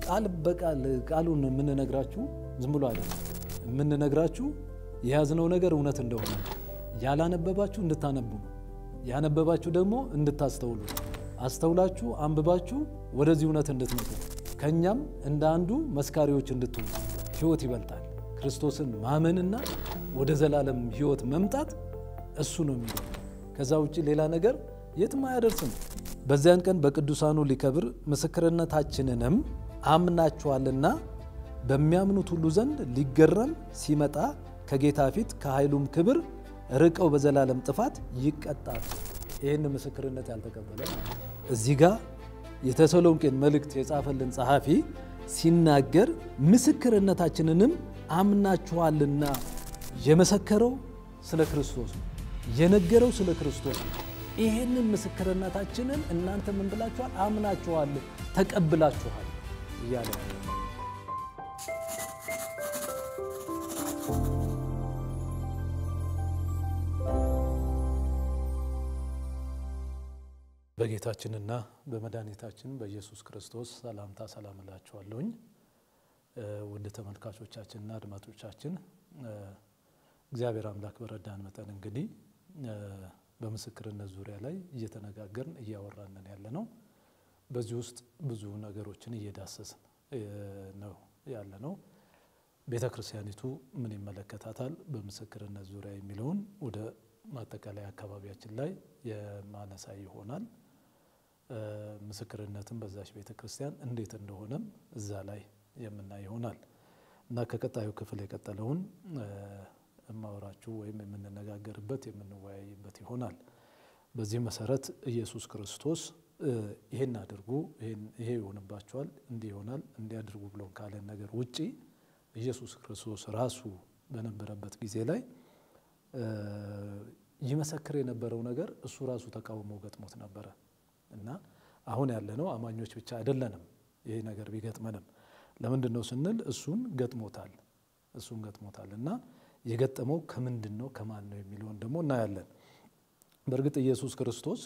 ቃል በቃል ቃሉን የምንነግራችሁ ዝም ብሎ አይደለም። የምንነግራችሁ የያዝነው ነገር እውነት እንደሆነ ነው። ያላነበባችሁ እንድታነቡ ነው። ያነበባችሁ ደግሞ እንድታስተውሉ ነው። አስተውላችሁ አንብባችሁ ወደዚህ እውነት እንድትመጡ ከእኛም እንደ አንዱ መስካሪዎች እንድትሆኑ። ሕይወት ይበልጣል። ክርስቶስን ማመንና ወደ ዘላለም ሕይወት መምጣት እሱ ነው የሚለው። ከዛ ውጭ ሌላ ነገር የትም አያደርስም። በዚያን ቀን በቅዱሳኑ ሊከብር ምስክርነታችንንም አምናችኋልና በሚያምኑት ሁሉ ዘንድ ሊገረም ሲመጣ ከጌታ ፊት ከኃይሉም ክብር ርቀው በዘላለም ጥፋት ይቀጣሉ። ይህን ምስክርነት ያልተቀበለ እዚህ ጋር የተሰሎንቄን መልእክት የጻፈልን ጸሐፊ ሲናገር ምስክርነታችንንም አምናችኋልና የመሰከረው ስለ ክርስቶስ ነው፣ የነገረው ስለ ክርስቶስ ነው። ይሄንን ምስክርነታችንን እናንተ ምን ብላችኋል? አምናችኋል፣ ተቀብላችኋል እያለ። በጌታችንና በመድኃኒታችን በኢየሱስ ክርስቶስ ሰላምታ ሰላም እላችኋለሁኝ። ውድ ተመልካቾቻችንና አድማጮቻችን፣ እግዚአብሔር አምላክ በረዳን መጠን እንግዲህ በምስክርነት ዙሪያ ላይ እየተነጋገርን እያወራንን ያለ ነው። በዚህ ውስጥ ብዙ ነገሮችን እየዳሰስን ነው ያለ ነው። ቤተ ክርስቲያኒቱ ምን ይመለከታታል በምስክርነት ዙሪያ የሚለውን ወደ ማጠቃለያ አካባቢያችን ላይ የማነሳ ይሆናል። ምስክርነትን በዛች ቤተ ክርስቲያን እንዴት እንደሆነም እዛ ላይ የምናይ ይሆናል እና ከቀጣዩ ክፍል የቀጠለውን እማወራችሁ ወይም የምንነጋገርበት የምንወያይበት ይሆናል። በዚህ መሰረት ኢየሱስ ክርስቶስ ይሄን አድርጉ፣ ይሄ ይሆንባችኋል፣ እንዲህ ይሆናል፣ እንዲያድርጉ ብሎን ካለን ነገር ውጪ ኢየሱስ ክርስቶስ ራሱ በነበረበት ጊዜ ላይ ይመሰክር የነበረው ነገር እሱ ራሱ ተቃውሞ ገጥሞት ነበረ እና አሁን ያለነው አማኞች ብቻ አይደለንም። ይሄ ነገር ቢገጥመንም ለምንድን ነው ስንል እሱን ገጥሞታል፣ እሱን ገጥሞታል እና የገጠመው ከምንድን ነው ከማን ነው የሚለውን ደግሞ እናያለን። በእርግጥ ኢየሱስ ክርስቶስ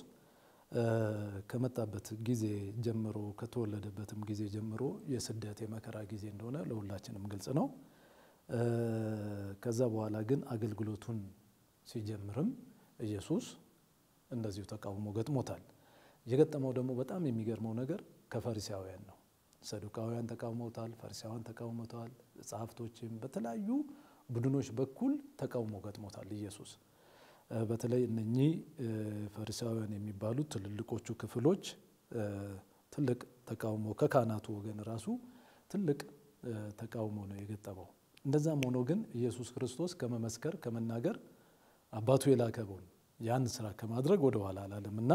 ከመጣበት ጊዜ ጀምሮ ከተወለደበትም ጊዜ ጀምሮ የስደት የመከራ ጊዜ እንደሆነ ለሁላችንም ግልጽ ነው። ከዛ በኋላ ግን አገልግሎቱን ሲጀምርም ኢየሱስ እንደዚሁ ተቃውሞ ገጥሞታል። የገጠመው ደግሞ በጣም የሚገርመው ነገር ከፈሪሳውያን ነው። ሰዱቃውያን ተቃውመውታል፣ ፈሪሳውያን ተቃውመውታል፣ ጸሐፍቶችም በተለያዩ ቡድኖች በኩል ተቃውሞ ገጥሞታል ኢየሱስ። በተለይ እነኚህ ፈሪሳውያን የሚባሉት ትልልቆቹ ክፍሎች ትልቅ ተቃውሞ ከካህናቱ ወገን ራሱ ትልቅ ተቃውሞ ነው የገጠመው። እንደዛም ሆኖ ግን ኢየሱስ ክርስቶስ ከመመስከር ከመናገር አባቱ የላከውን ያን ስራ ከማድረግ ወደ ኋላ አላለም እና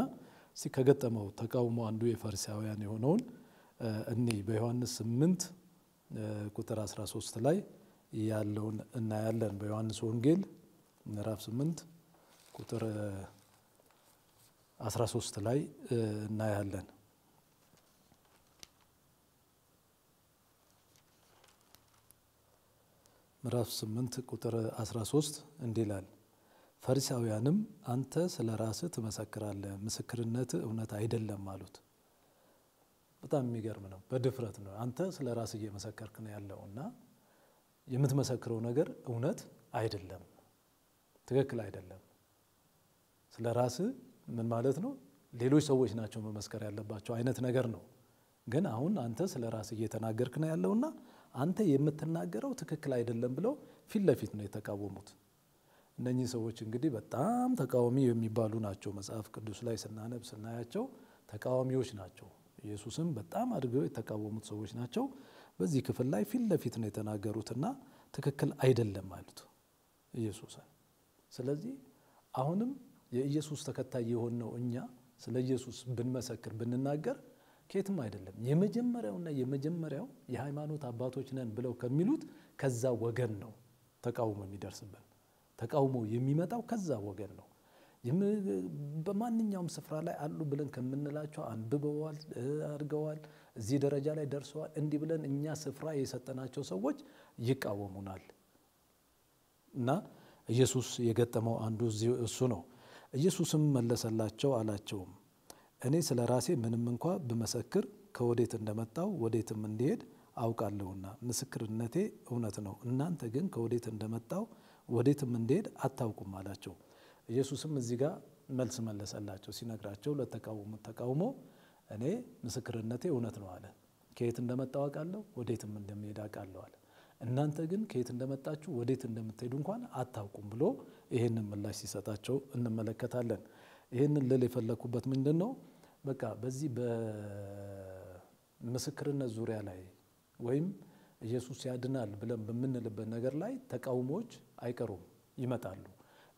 እስቲ ከገጠመው ተቃውሞ አንዱ የፈሪሳውያን የሆነውን እኔ በዮሐንስ 8 ቁጥር 13 ላይ ያለውን እናያለን። በዮሐንስ ወንጌል ምዕራፍ 8 ቁጥር 13 ላይ እናያለን። ምዕራፍ 8 ቁጥር 13 እንዲህ ይላል፣ ፈሪሳውያንም አንተ ስለ ራስህ ትመሰክራለህ፣ ምስክርነትህ እውነት አይደለም አሉት። በጣም የሚገርም ነው። በድፍረት ነው። አንተ ስለ ራስህ እየመሰከርክ ነው ያለው እና የምትመሰክረው ነገር እውነት አይደለም፣ ትክክል አይደለም። ስለ ራስህ ምን ማለት ነው? ሌሎች ሰዎች ናቸው መመስከር ያለባቸው አይነት ነገር ነው። ግን አሁን አንተ ስለ ራስህ እየተናገርክ ነው ያለውና አንተ የምትናገረው ትክክል አይደለም ብለው ፊት ለፊት ነው የተቃወሙት። እነኚህ ሰዎች እንግዲህ በጣም ተቃዋሚ የሚባሉ ናቸው። መጽሐፍ ቅዱስ ላይ ስናነብ ስናያቸው ተቃዋሚዎች ናቸው። ኢየሱስም በጣም አድርገው የተቃወሙት ሰዎች ናቸው። በዚህ ክፍል ላይ ፊት ለፊት ነው የተናገሩትና ትክክል አይደለም አሉት ኢየሱስን። ስለዚህ አሁንም የኢየሱስ ተከታይ የሆነው እኛ ስለ ኢየሱስ ብንመሰክር ብንናገር ከየትም አይደለም። የመጀመሪያውና የመጀመሪያው የሃይማኖት አባቶች ነን ብለው ከሚሉት ከዛ ወገን ነው ተቃውሞ የሚደርስብን። ተቃውሞ የሚመጣው ከዛ ወገን ነው። በማንኛውም ስፍራ ላይ አሉ ብለን ከምንላቸው አንብበዋል፣ አድርገዋል፣ እዚህ ደረጃ ላይ ደርሰዋል፣ እንዲህ ብለን እኛ ስፍራ የሰጠናቸው ሰዎች ይቃወሙናል። እና ኢየሱስ የገጠመው አንዱ እሱ ነው። ኢየሱስም መለሰላቸው አላቸውም፣ እኔ ስለ ራሴ ምንም እንኳ ብመሰክር ከወዴት እንደመጣው ወዴትም እንዲሄድ አውቃለሁና ምስክርነቴ እውነት ነው። እናንተ ግን ከወዴት እንደመጣው ወዴትም እንዲሄድ አታውቁም አላቸው። ኢየሱስም እዚህ ጋር መልስ መለሰላቸው። ሲነግራቸው ለተቃወሙት ተቃውሞ እኔ ምስክርነቴ እውነት ነው አለ። ከየት እንደመጣው አውቃለሁ፣ ወዴትም እንደሚሄድ አውቃለሁ አለ። እናንተ ግን ከየት እንደመጣችሁ ወዴት እንደምትሄዱ እንኳን አታውቁም ብሎ ይህንን ምላሽ ሲሰጣቸው እንመለከታለን። ይህንን ልል የፈለኩበት ምንድን ነው? በቃ በዚህ በምስክርነት ዙሪያ ላይ ወይም ኢየሱስ ያድናል ብለን በምንልበት ነገር ላይ ተቃውሞዎች አይቀሩም፣ ይመጣሉ።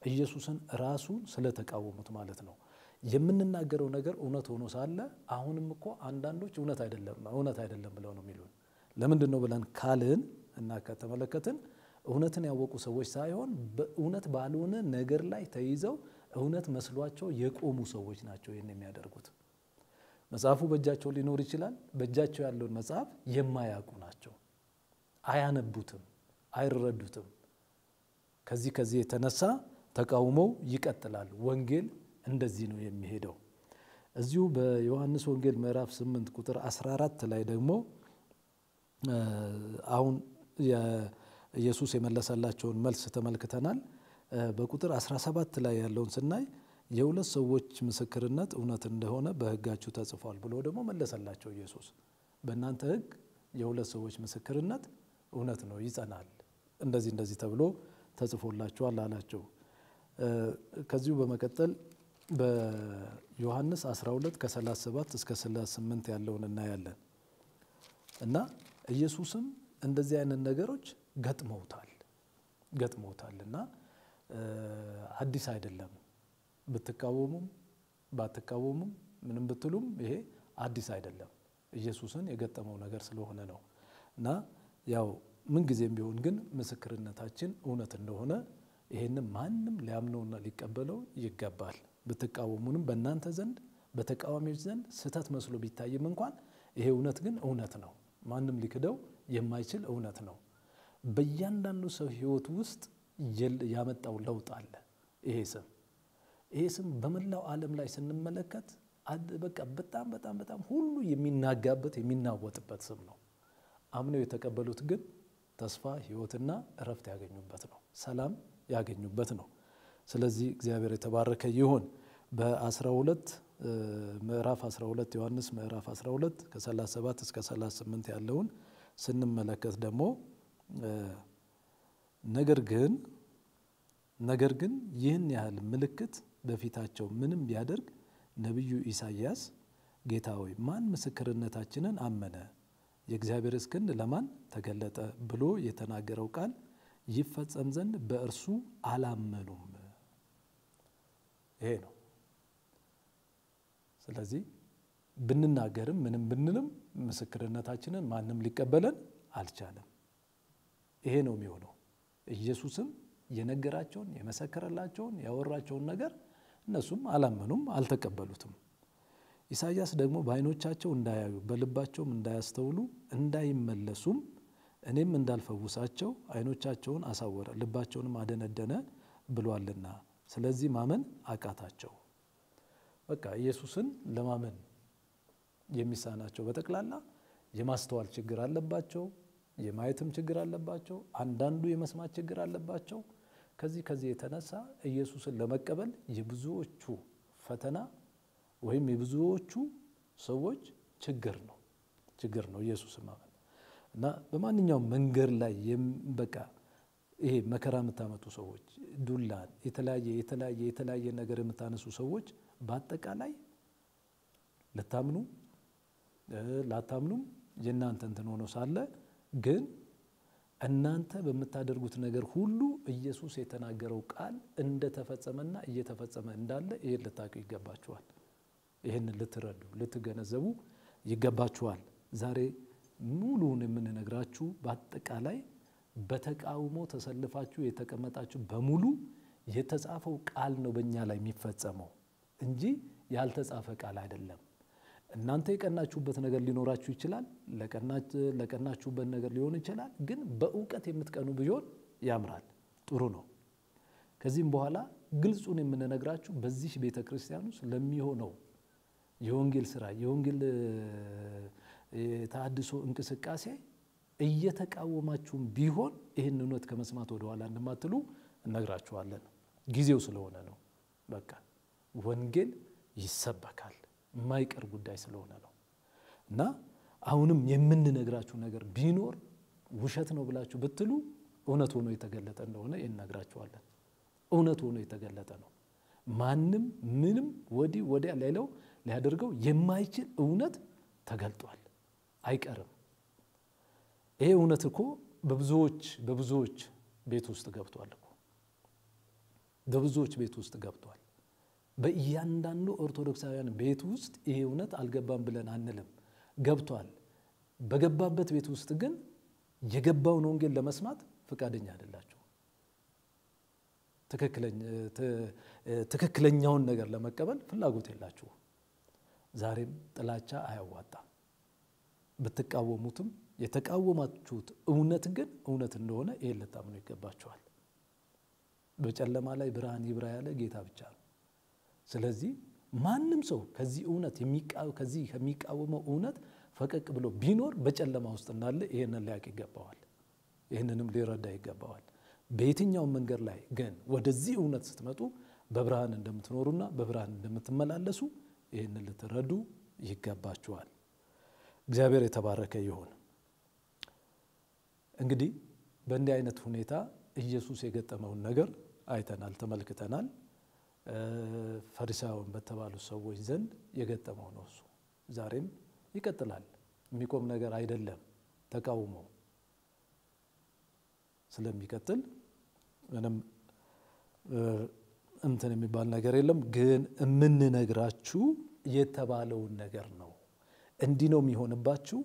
ኢየሱስን ራሱን ስለተቃወሙት ማለት ነው። የምንናገረው ነገር እውነት ሆኖ ሳለ አሁንም እኮ አንዳንዶች እውነት አይደለም እውነት አይደለም ብለው ነው የሚሉን። ለምንድን ነው ብለን ካልን እና ከተመለከትን እውነትን ያወቁ ሰዎች ሳይሆን በእውነት ባልሆነ ነገር ላይ ተይዘው እውነት መስሏቸው የቆሙ ሰዎች ናቸው ይህን የሚያደርጉት። መጽሐፉ በእጃቸው ሊኖር ይችላል። በእጃቸው ያለውን መጽሐፍ የማያውቁ ናቸው። አያነቡትም፣ አይረዱትም። ከዚህ የተነሳ ተቃውሞው ይቀጥላል። ወንጌል እንደዚህ ነው የሚሄደው። እዚሁ በዮሐንስ ወንጌል ምዕራፍ 8 ቁጥር 14 ላይ ደግሞ አሁን ኢየሱስ የመለሰላቸውን መልስ ተመልክተናል። በቁጥር 17 ላይ ያለውን ስናይ የሁለት ሰዎች ምስክርነት እውነት እንደሆነ በሕጋችሁ ተጽፏል ብሎ ደግሞ መለሰላቸው ኢየሱስ። በእናንተ ሕግ የሁለት ሰዎች ምስክርነት እውነት ነው፣ ይጸናል፣ እንደዚህ እንደዚህ ተብሎ ተጽፎላችኋል አላቸው። ከዚሁ በመቀጠል በዮሐንስ 12 ከ37 እስከ 38 ያለውን እናያለን። እና ኢየሱስም እንደዚህ አይነት ነገሮች ገጥመውታል እና አዲስ አይደለም። ብትቃወሙም ባትቃወሙም ምንም ብትሉም ይሄ አዲስ አይደለም። ኢየሱስን የገጠመው ነገር ስለሆነ ነው። እና ያው ምንጊዜም ቢሆን ግን ምስክርነታችን እውነት እንደሆነ ይሄንን ማንም ሊያምነውና ሊቀበለው ይገባል። ብትቃወሙንም በእናንተ ዘንድ በተቃዋሚዎች ዘንድ ስህተት መስሎ ቢታይም እንኳን ይሄ እውነት ግን እውነት ነው። ማንም ሊክደው የማይችል እውነት ነው። በእያንዳንዱ ሰው ሕይወት ውስጥ ያመጣው ለውጥ አለ። ይሄ ስም ይሄ ስም በመላው ዓለም ላይ ስንመለከት በቃ በጣም በጣም በጣም ሁሉ የሚናጋበት የሚናወጥበት ስም ነው። አምነው የተቀበሉት ግን ተስፋ፣ ሕይወትና እረፍት ያገኙበት ነው። ሰላም ያገኙበት ነው። ስለዚህ እግዚአብሔር የተባረከ ይሁን። በ12 ምዕራፍ 12 ዮሐንስ ምዕራፍ 12 ከ37 እስከ 38 ያለውን ስንመለከት ደግሞ ነገር ግን ይህን ያህል ምልክት በፊታቸው ምንም ቢያደርግ ነቢዩ ኢሳይያስ ጌታ ሆይ ማን ምስክርነታችንን አመነ? የእግዚአብሔርስ ክንድ ለማን ተገለጠ? ብሎ የተናገረው ቃል ይፈጸም ዘንድ በእርሱ አላመኑም። ይሄ ነው። ስለዚህ ብንናገርም ምንም ብንልም ምስክርነታችንን ማንም ሊቀበለን አልቻለም። ይሄ ነው የሚሆነው። ኢየሱስም የነገራቸውን የመሰከረላቸውን ያወራቸውን ነገር እነሱም አላመኑም፣ አልተቀበሉትም። ኢሳይያስ ደግሞ በዓይኖቻቸው እንዳያዩ በልባቸውም እንዳያስተውሉ እንዳይመለሱም እኔም እንዳልፈውሳቸው ዓይኖቻቸውን አሳወረ ልባቸውንም አደነደነ ብሏልና ስለዚህ ማመን አቃታቸው። በቃ ኢየሱስን ለማመን የሚሳናቸው በጠቅላላ የማስተዋል ችግር አለባቸው፣ የማየትም ችግር አለባቸው፣ አንዳንዱ የመስማት ችግር አለባቸው። ከዚህ የተነሳ ኢየሱስን ለመቀበል የብዙዎቹ ፈተና ወይም የብዙዎቹ ሰዎች ችግር ነው ኢየሱስን ማመን። እና በማንኛውም መንገድ ላይ በቃ ይሄ መከራ የምታመጡ ሰዎች፣ ዱላን፣ የተለያየ የተለያየ የተለያየ ነገር የምታነሱ ሰዎች በአጠቃላይ ልታምኑ ላታምኑም የእናንተ እንትን ሆኖ ሳለ ግን እናንተ በምታደርጉት ነገር ሁሉ ኢየሱስ የተናገረው ቃል እንደተፈጸመና እየተፈጸመ እንዳለ ይሄን ልታውቁ ይገባችኋል። ይሄን ልትረዱ ልትገነዘቡ ይገባችኋል። ዛሬ ሙሉውን የምንነግራችሁ በአጠቃላይ በተቃውሞ ተሰልፋችሁ የተቀመጣችሁ በሙሉ የተጻፈው ቃል ነው በእኛ ላይ የሚፈጸመው እንጂ ያልተጻፈ ቃል አይደለም። እናንተ የቀናችሁበት ነገር ሊኖራችሁ ይችላል። ለቀናችሁበት ነገር ሊሆን ይችላል። ግን በእውቀት የምትቀኑ ቢሆን ያምራል፣ ጥሩ ነው። ከዚህም በኋላ ግልጹን የምንነግራችሁ በዚህ ቤተክርስቲያን ውስጥ ለሚሆነው የወንጌል ስራ የወንጌል የተሐድሶ እንቅስቃሴ እየተቃወማችሁም ቢሆን ይህን እውነት ከመስማት ወደኋላ እንደማትሉ እነግራችኋለን። ጊዜው ስለሆነ ነው። በቃ ወንጌል ይሰበካል፣ የማይቀር ጉዳይ ስለሆነ ነው። እና አሁንም የምንነግራችሁ ነገር ቢኖር ውሸት ነው ብላችሁ ብትሉ እውነት ሆኖ የተገለጠ እንደሆነ እነግራችኋለን። እውነት ሆኖ የተገለጠ ነው። ማንም ምንም ወዲህ ወዲያ ሌላው ሊያደርገው የማይችል እውነት ተገልጧል፣ አይቀርም። ይሄ እውነት እኮ በብዙዎች ቤት ውስጥ ገብቷል እኮ፣ በብዙዎች ቤት ውስጥ ገብቷል። በእያንዳንዱ ኦርቶዶክሳውያን ቤት ውስጥ ይሄ እውነት አልገባም ብለን አንልም፣ ገብቷል። በገባበት ቤት ውስጥ ግን የገባውን ወንጌል ለመስማት ፈቃደኛ አይደላችሁ። ትክክለኛውን ነገር ለመቀበል ፍላጎት የላችሁ። ዛሬም ጥላቻ አያዋጣም። ብትቃወሙትም የተቃወማችሁት እውነት ግን እውነት እንደሆነ ይሄን ልታምኑ ይገባችኋል። በጨለማ ላይ ብርሃን ይብራ ያለ ጌታ ብቻ ነው። ስለዚህ ማንም ሰው ከዚህ እውነት ከዚህ ከሚቃወመው እውነት ፈቀቅ ብሎ ቢኖር በጨለማ ውስጥ እንዳለ ይሄንን ሊያውቅ ይገባዋል። ይህንንም ሊረዳ ይገባዋል። በየትኛውም መንገድ ላይ ግን ወደዚህ እውነት ስትመጡ በብርሃን እንደምትኖሩና በብርሃን እንደምትመላለሱ ይህንን ልትረዱ ይገባችኋል። እግዚአብሔር የተባረከ ይሁን። እንግዲህ በእንዲህ አይነት ሁኔታ ኢየሱስ የገጠመውን ነገር አይተናል፣ ተመልክተናል። ፈሪሳውያን በተባሉ ሰዎች ዘንድ የገጠመው ነው እሱ። ዛሬም ይቀጥላል። የሚቆም ነገር አይደለም። ተቃውሞ ስለሚቀጥል ምንም እንትን የሚባል ነገር የለም። ግን የምንነግራችሁ የተባለውን ነገር ነው። እንዲህ ነው የሚሆንባችሁ፣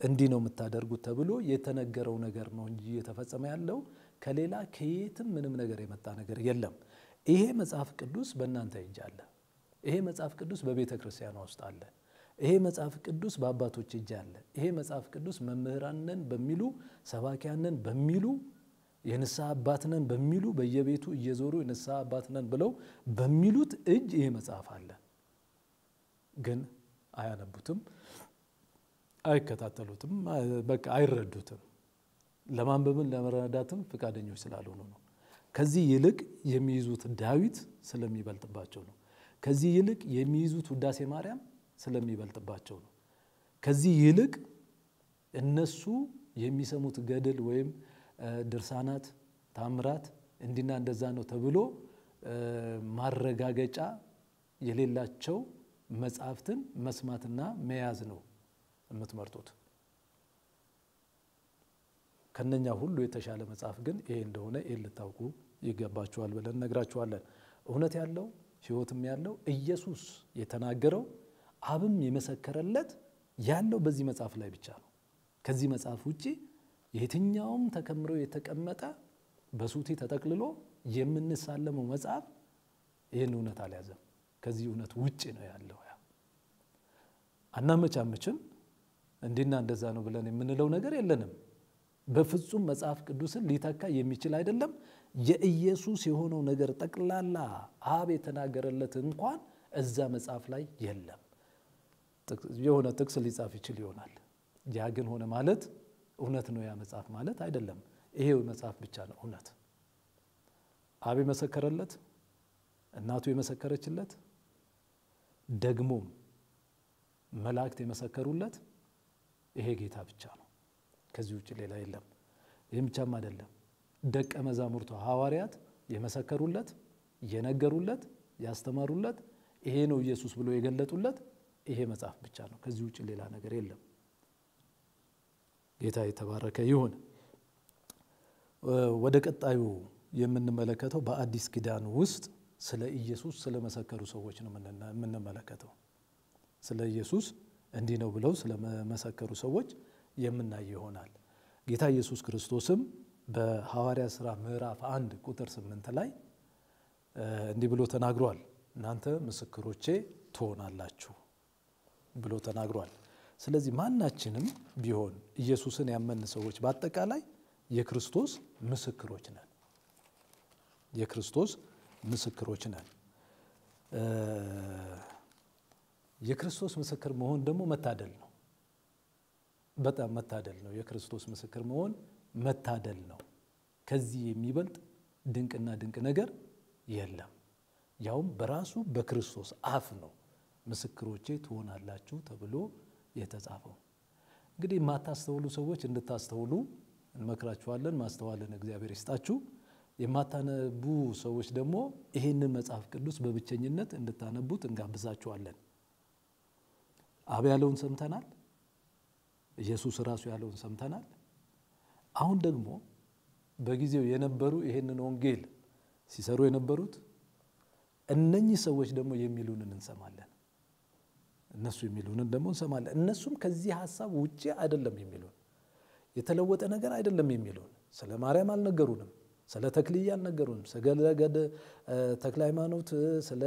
እንዲህ ነው የምታደርጉት ተብሎ የተነገረው ነገር ነው እንጂ እየተፈጸመ ያለው ከሌላ ከየትም ምንም ነገር የመጣ ነገር የለም። ይሄ መጽሐፍ ቅዱስ በእናንተ እጅ አለ። ይሄ መጽሐፍ ቅዱስ በቤተ ክርስቲያኗ ውስጥ አለ። ይሄ መጽሐፍ ቅዱስ በአባቶች እጅ አለ። ይሄ መጽሐፍ ቅዱስ መምህራን ነን በሚሉ፣ ሰባኪያን ነን በሚሉ፣ የንስሐ አባት ነን በሚሉ፣ በየቤቱ እየዞሩ የንስሐ አባት ነን ብለው በሚሉት እጅ ይሄ መጽሐፍ አለ። ግን አያነቡትም፣ አይከታተሉትም፣ በቃ አይረዱትም። ለማንበብን ለመረዳትም ፈቃደኞች ስላልሆኑ ነው። ከዚህ ይልቅ የሚይዙት ዳዊት ስለሚበልጥባቸው ነው። ከዚህ ይልቅ የሚይዙት ውዳሴ ማርያም ስለሚበልጥባቸው ነው። ከዚህ ይልቅ እነሱ የሚሰሙት ገድል ወይም ድርሳናት፣ ታምራት እንዲና እንደዛ ነው ተብሎ ማረጋገጫ የሌላቸው መጽሐፍትን መስማትና መያዝ ነው የምትመርጡት። ከነኛ ሁሉ የተሻለ መጽሐፍ ግን ይሄ እንደሆነ ይሄን ልታውቁ ይገባችኋል ብለን እነግራችኋለን። እውነት ያለው ሕይወትም ያለው ኢየሱስ የተናገረው አብም የመሰከረለት ያለው በዚህ መጽሐፍ ላይ ብቻ ነው። ከዚህ መጽሐፍ ውጪ የትኛውም ተከምሮ የተቀመጠ በሱቲ ተጠቅልሎ የምንሳለመው መጽሐፍ ይህን እውነት አልያዘም። ከዚህ እውነት ውጪ ነው ያለው። አናመቻመችም፣ እንዲና እንደዛ ነው ብለን የምንለው ነገር የለንም። በፍጹም መጽሐፍ ቅዱስን ሊተካ የሚችል አይደለም። የኢየሱስ የሆነው ነገር ጠቅላላ አብ የተናገረለት እንኳን እዛ መጽሐፍ ላይ የለም። የሆነ ጥቅስ ሊጻፍ ይችል ይሆናል። ያ ግን ሆነ ማለት እውነት ነው ያ መጽሐፍ ማለት አይደለም። ይሄ መጽሐፍ ብቻ ነው እውነት። አብ የመሰከረለት፣ እናቱ የመሰከረችለት፣ ደግሞም መላእክት የመሰከሩለት ይሄ ጌታ ብቻ ነው። ከዚህ ውጭ ሌላ የለም። ይህም ብቻም አይደለም። ደቀ መዛሙርቱ ሐዋርያት የመሰከሩለት፣ የነገሩለት፣ ያስተማሩለት፣ ይሄ ነው ኢየሱስ ብሎ የገለጡለት ይሄ መጽሐፍ ብቻ ነው። ከዚህ ውጭ ሌላ ነገር የለም። ጌታ የተባረከ ይሁን። ወደ ቀጣዩ የምንመለከተው በአዲስ ኪዳን ውስጥ ስለ ኢየሱስ ስለመሰከሩ ሰዎች ነው የምንመለከተው። ስለ ኢየሱስ እንዲህ ነው ብለው ስለመሰከሩ ሰዎች የምናይ ይሆናል። ጌታ ኢየሱስ ክርስቶስም በሐዋርያት ሥራ ምዕራፍ 1 ቁጥር 8 ላይ እንዲህ ብሎ ተናግሯል። እናንተ ምስክሮቼ ትሆናላችሁ ብሎ ተናግሯል። ስለዚህ ማናችንም ቢሆን ኢየሱስን ያመን ሰዎች በአጠቃላይ የክርስቶስ ምስክሮች ነን። የክርስቶስ ምስክሮች ነን። የክርስቶስ ምስክር መሆን ደግሞ መታደል ነው። በጣም መታደል ነው። የክርስቶስ ምስክር መሆን መታደል ነው። ከዚህ የሚበልጥ ድንቅና ድንቅ ነገር የለም። ያውም በራሱ በክርስቶስ አፍ ነው ምስክሮቼ ትሆናላችሁ ተብሎ የተጻፈው። እንግዲህ የማታስተውሉ ሰዎች እንድታስተውሉ እንመክራችኋለን። ማስተዋልን እግዚአብሔር ይስጣችሁ። የማታነቡ ሰዎች ደግሞ ይህንን መጽሐፍ ቅዱስ በብቸኝነት እንድታነቡት እንጋብዛችኋለን። አብ ያለውን ሰምተናል። ኢየሱስ ራሱ ያለውን ሰምተናል። አሁን ደግሞ በጊዜው የነበሩ ይህንን ወንጌል ሲሰሩ የነበሩት እነኚህ ሰዎች ደግሞ የሚሉንን እንሰማለን። እነሱ የሚሉንን ደግሞ እንሰማለን። እነሱም ከዚህ ሀሳብ ውጪ አይደለም የሚሉን፣ የተለወጠ ነገር አይደለም የሚሉን። ስለ ማርያም አልነገሩንም፣ ስለ ተክልዬ አልነገሩንም፣ ስለ ተክለ ሃይማኖት፣ ስለ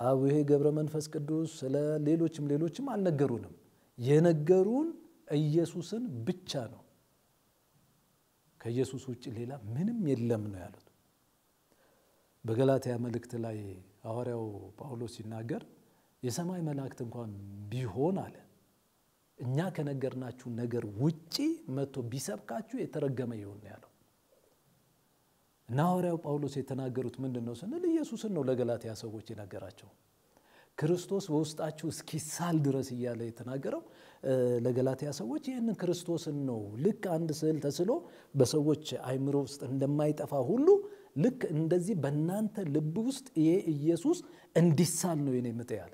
አቡነ ገብረ መንፈስ ቅዱስ፣ ስለ ሌሎችም ሌሎችም አልነገሩንም። የነገሩን ኢየሱስን ብቻ ነው። ከኢየሱስ ውጭ ሌላ ምንም የለም ነው ያሉት። በገላትያ መልእክት ላይ ሐዋርያው ጳውሎስ ሲናገር የሰማይ መላእክት እንኳን ቢሆን አለ እኛ ከነገርናችሁ ነገር ውጪ መጥቶ ቢሰብካችሁ የተረገመ ይሁን ነው ያለው። እና ሐዋርያው ጳውሎስ የተናገሩት ምንድን ነው ስንል ኢየሱስን ነው ለገላትያ ሰዎች የነገራቸው። ክርስቶስ በውስጣችሁ እስኪሳል ድረስ እያለ የተናገረው ለገላትያ ሰዎች ይህንን ክርስቶስን ነው። ልክ አንድ ስዕል ተስሎ በሰዎች አይምሮ ውስጥ እንደማይጠፋ ሁሉ ልክ እንደዚህ በእናንተ ልብ ውስጥ ይሄ ኢየሱስ እንዲሳል ነው የኔ ምጥ ያለ።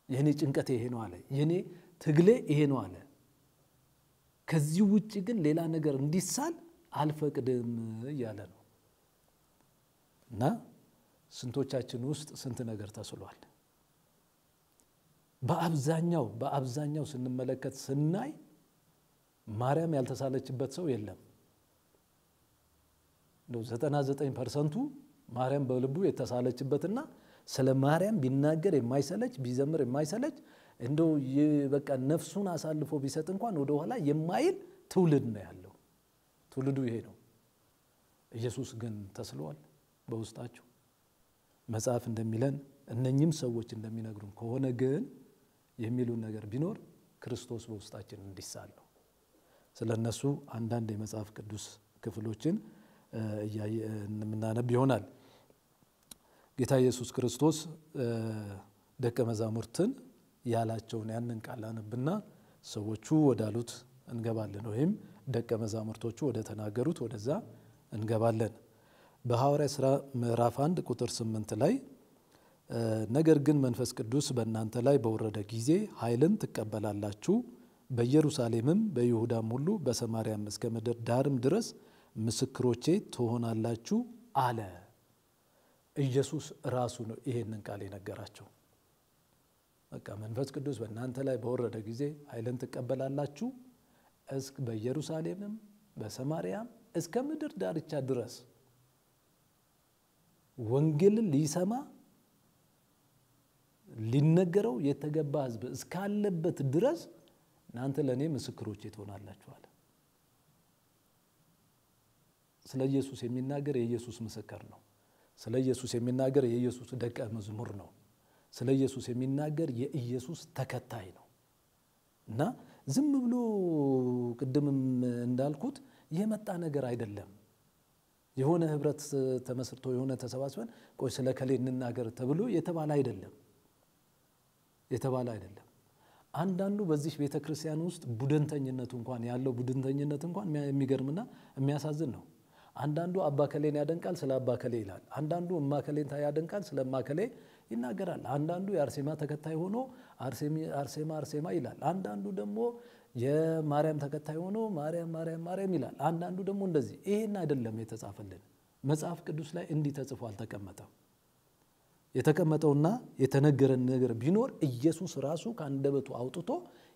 የኔ ጭንቀት ይሄ ነው አለ። የኔ ትግሌ ይሄ ነው አለ። ከዚህ ውጭ ግን ሌላ ነገር እንዲሳል አልፈቅድም እያለ ነው። እና ስንቶቻችን ውስጥ ስንት ነገር ተስሏል? በአብዛኛው ስንመለከት ስናይ ማርያም ያልተሳለችበት ሰው የለም። እንደው 99%ቱ ማርያም በልቡ የተሳለችበትና ስለ ማርያም ቢናገር የማይሰለች፣ ቢዘምር የማይሰለች፣ እንደው በቃ ነፍሱን አሳልፎ ቢሰጥ እንኳን ወደኋላ የማይል ትውልድ ነው ያለው። ትውልዱ ይሄ ነው። ኢየሱስ ግን ተስሏል በውስጣችሁ። መጽሐፍ እንደሚለን እነኚህም ሰዎች እንደሚነግሩን ከሆነ ግን የሚሉን ነገር ቢኖር ክርስቶስ በውስጣችን እንዲሳል ነው። ስለነሱ አንዳንድ የመጽሐፍ ቅዱስ ክፍሎችን የምናነብ ይሆናል። ጌታ ኢየሱስ ክርስቶስ ደቀ መዛሙርትን ያላቸውን ያንን ቃል አነብና ሰዎቹ ወዳሉት እንገባለን፣ ወይም ደቀ መዛሙርቶቹ ወደ ተናገሩት ወደዛ እንገባለን። በሐዋርያት ሥራ ምዕራፍ 1 ቁጥር 8 ላይ ነገር ግን መንፈስ ቅዱስ በእናንተ ላይ በወረደ ጊዜ ኃይልን ትቀበላላችሁ፣ በኢየሩሳሌምም በይሁዳም ሁሉ በሰማርያም እስከ ምድር ዳርም ድረስ ምስክሮቼ ትሆናላችሁ አለ። ኢየሱስ ራሱ ነው ይሄንን ቃል የነገራቸው። በቃ መንፈስ ቅዱስ በእናንተ ላይ በወረደ ጊዜ ኃይልን ትቀበላላችሁ፣ በኢየሩሳሌምም በሰማርያም እስከ ምድር ዳርቻ ድረስ ወንጌልን ሊሰማ ሊነገረው የተገባ ሕዝብ እስካለበት ድረስ እናንተ ለእኔ ምስክሮቼ ትሆናላችሁ አለ። ስለ ኢየሱስ የሚናገር የኢየሱስ ምስክር ነው። ስለ ኢየሱስ የሚናገር የኢየሱስ ደቀ መዝሙር ነው። ስለ ኢየሱስ የሚናገር የኢየሱስ ተከታይ ነው። እና ዝም ብሎ ቅድምም እንዳልኩት የመጣ ነገር አይደለም። የሆነ ህብረት ተመስርቶ የሆነ ተሰባስበን ቆይ ስለ ከሌ እንናገር ተብሎ የተባለ አይደለም የተባለ አይደለም። አንዳንዱ በዚህ ቤተክርስቲያን ውስጥ ቡድንተኝነቱ እንኳን ያለው ቡድንተኝነት እንኳን የሚገርምና የሚያሳዝን ነው። አንዳንዱ አባ ከሌን ያደንቃል፣ ስለ አባ ከሌ ይላል። አንዳንዱ እማ ከሌን ያደንቃል፣ ስለ እማ ከሌ ይናገራል። አንዳንዱ የአርሴማ ተከታይ ሆኖ አርሴማ አርሴማ ይላል። አንዳንዱ ደግሞ የማርያም ተከታይ ሆኖ ማርያም ማርያም ማርያም ይላል። አንዳንዱ ደግሞ እንደዚህ። ይሄን አይደለም የተጻፈልን። መጽሐፍ ቅዱስ ላይ እንዲህ ተጽፎ አልተቀመጠም። የተቀመጠውና የተነገረን ነገር ቢኖር ኢየሱስ ራሱ ከአንደበቱ አውጥቶ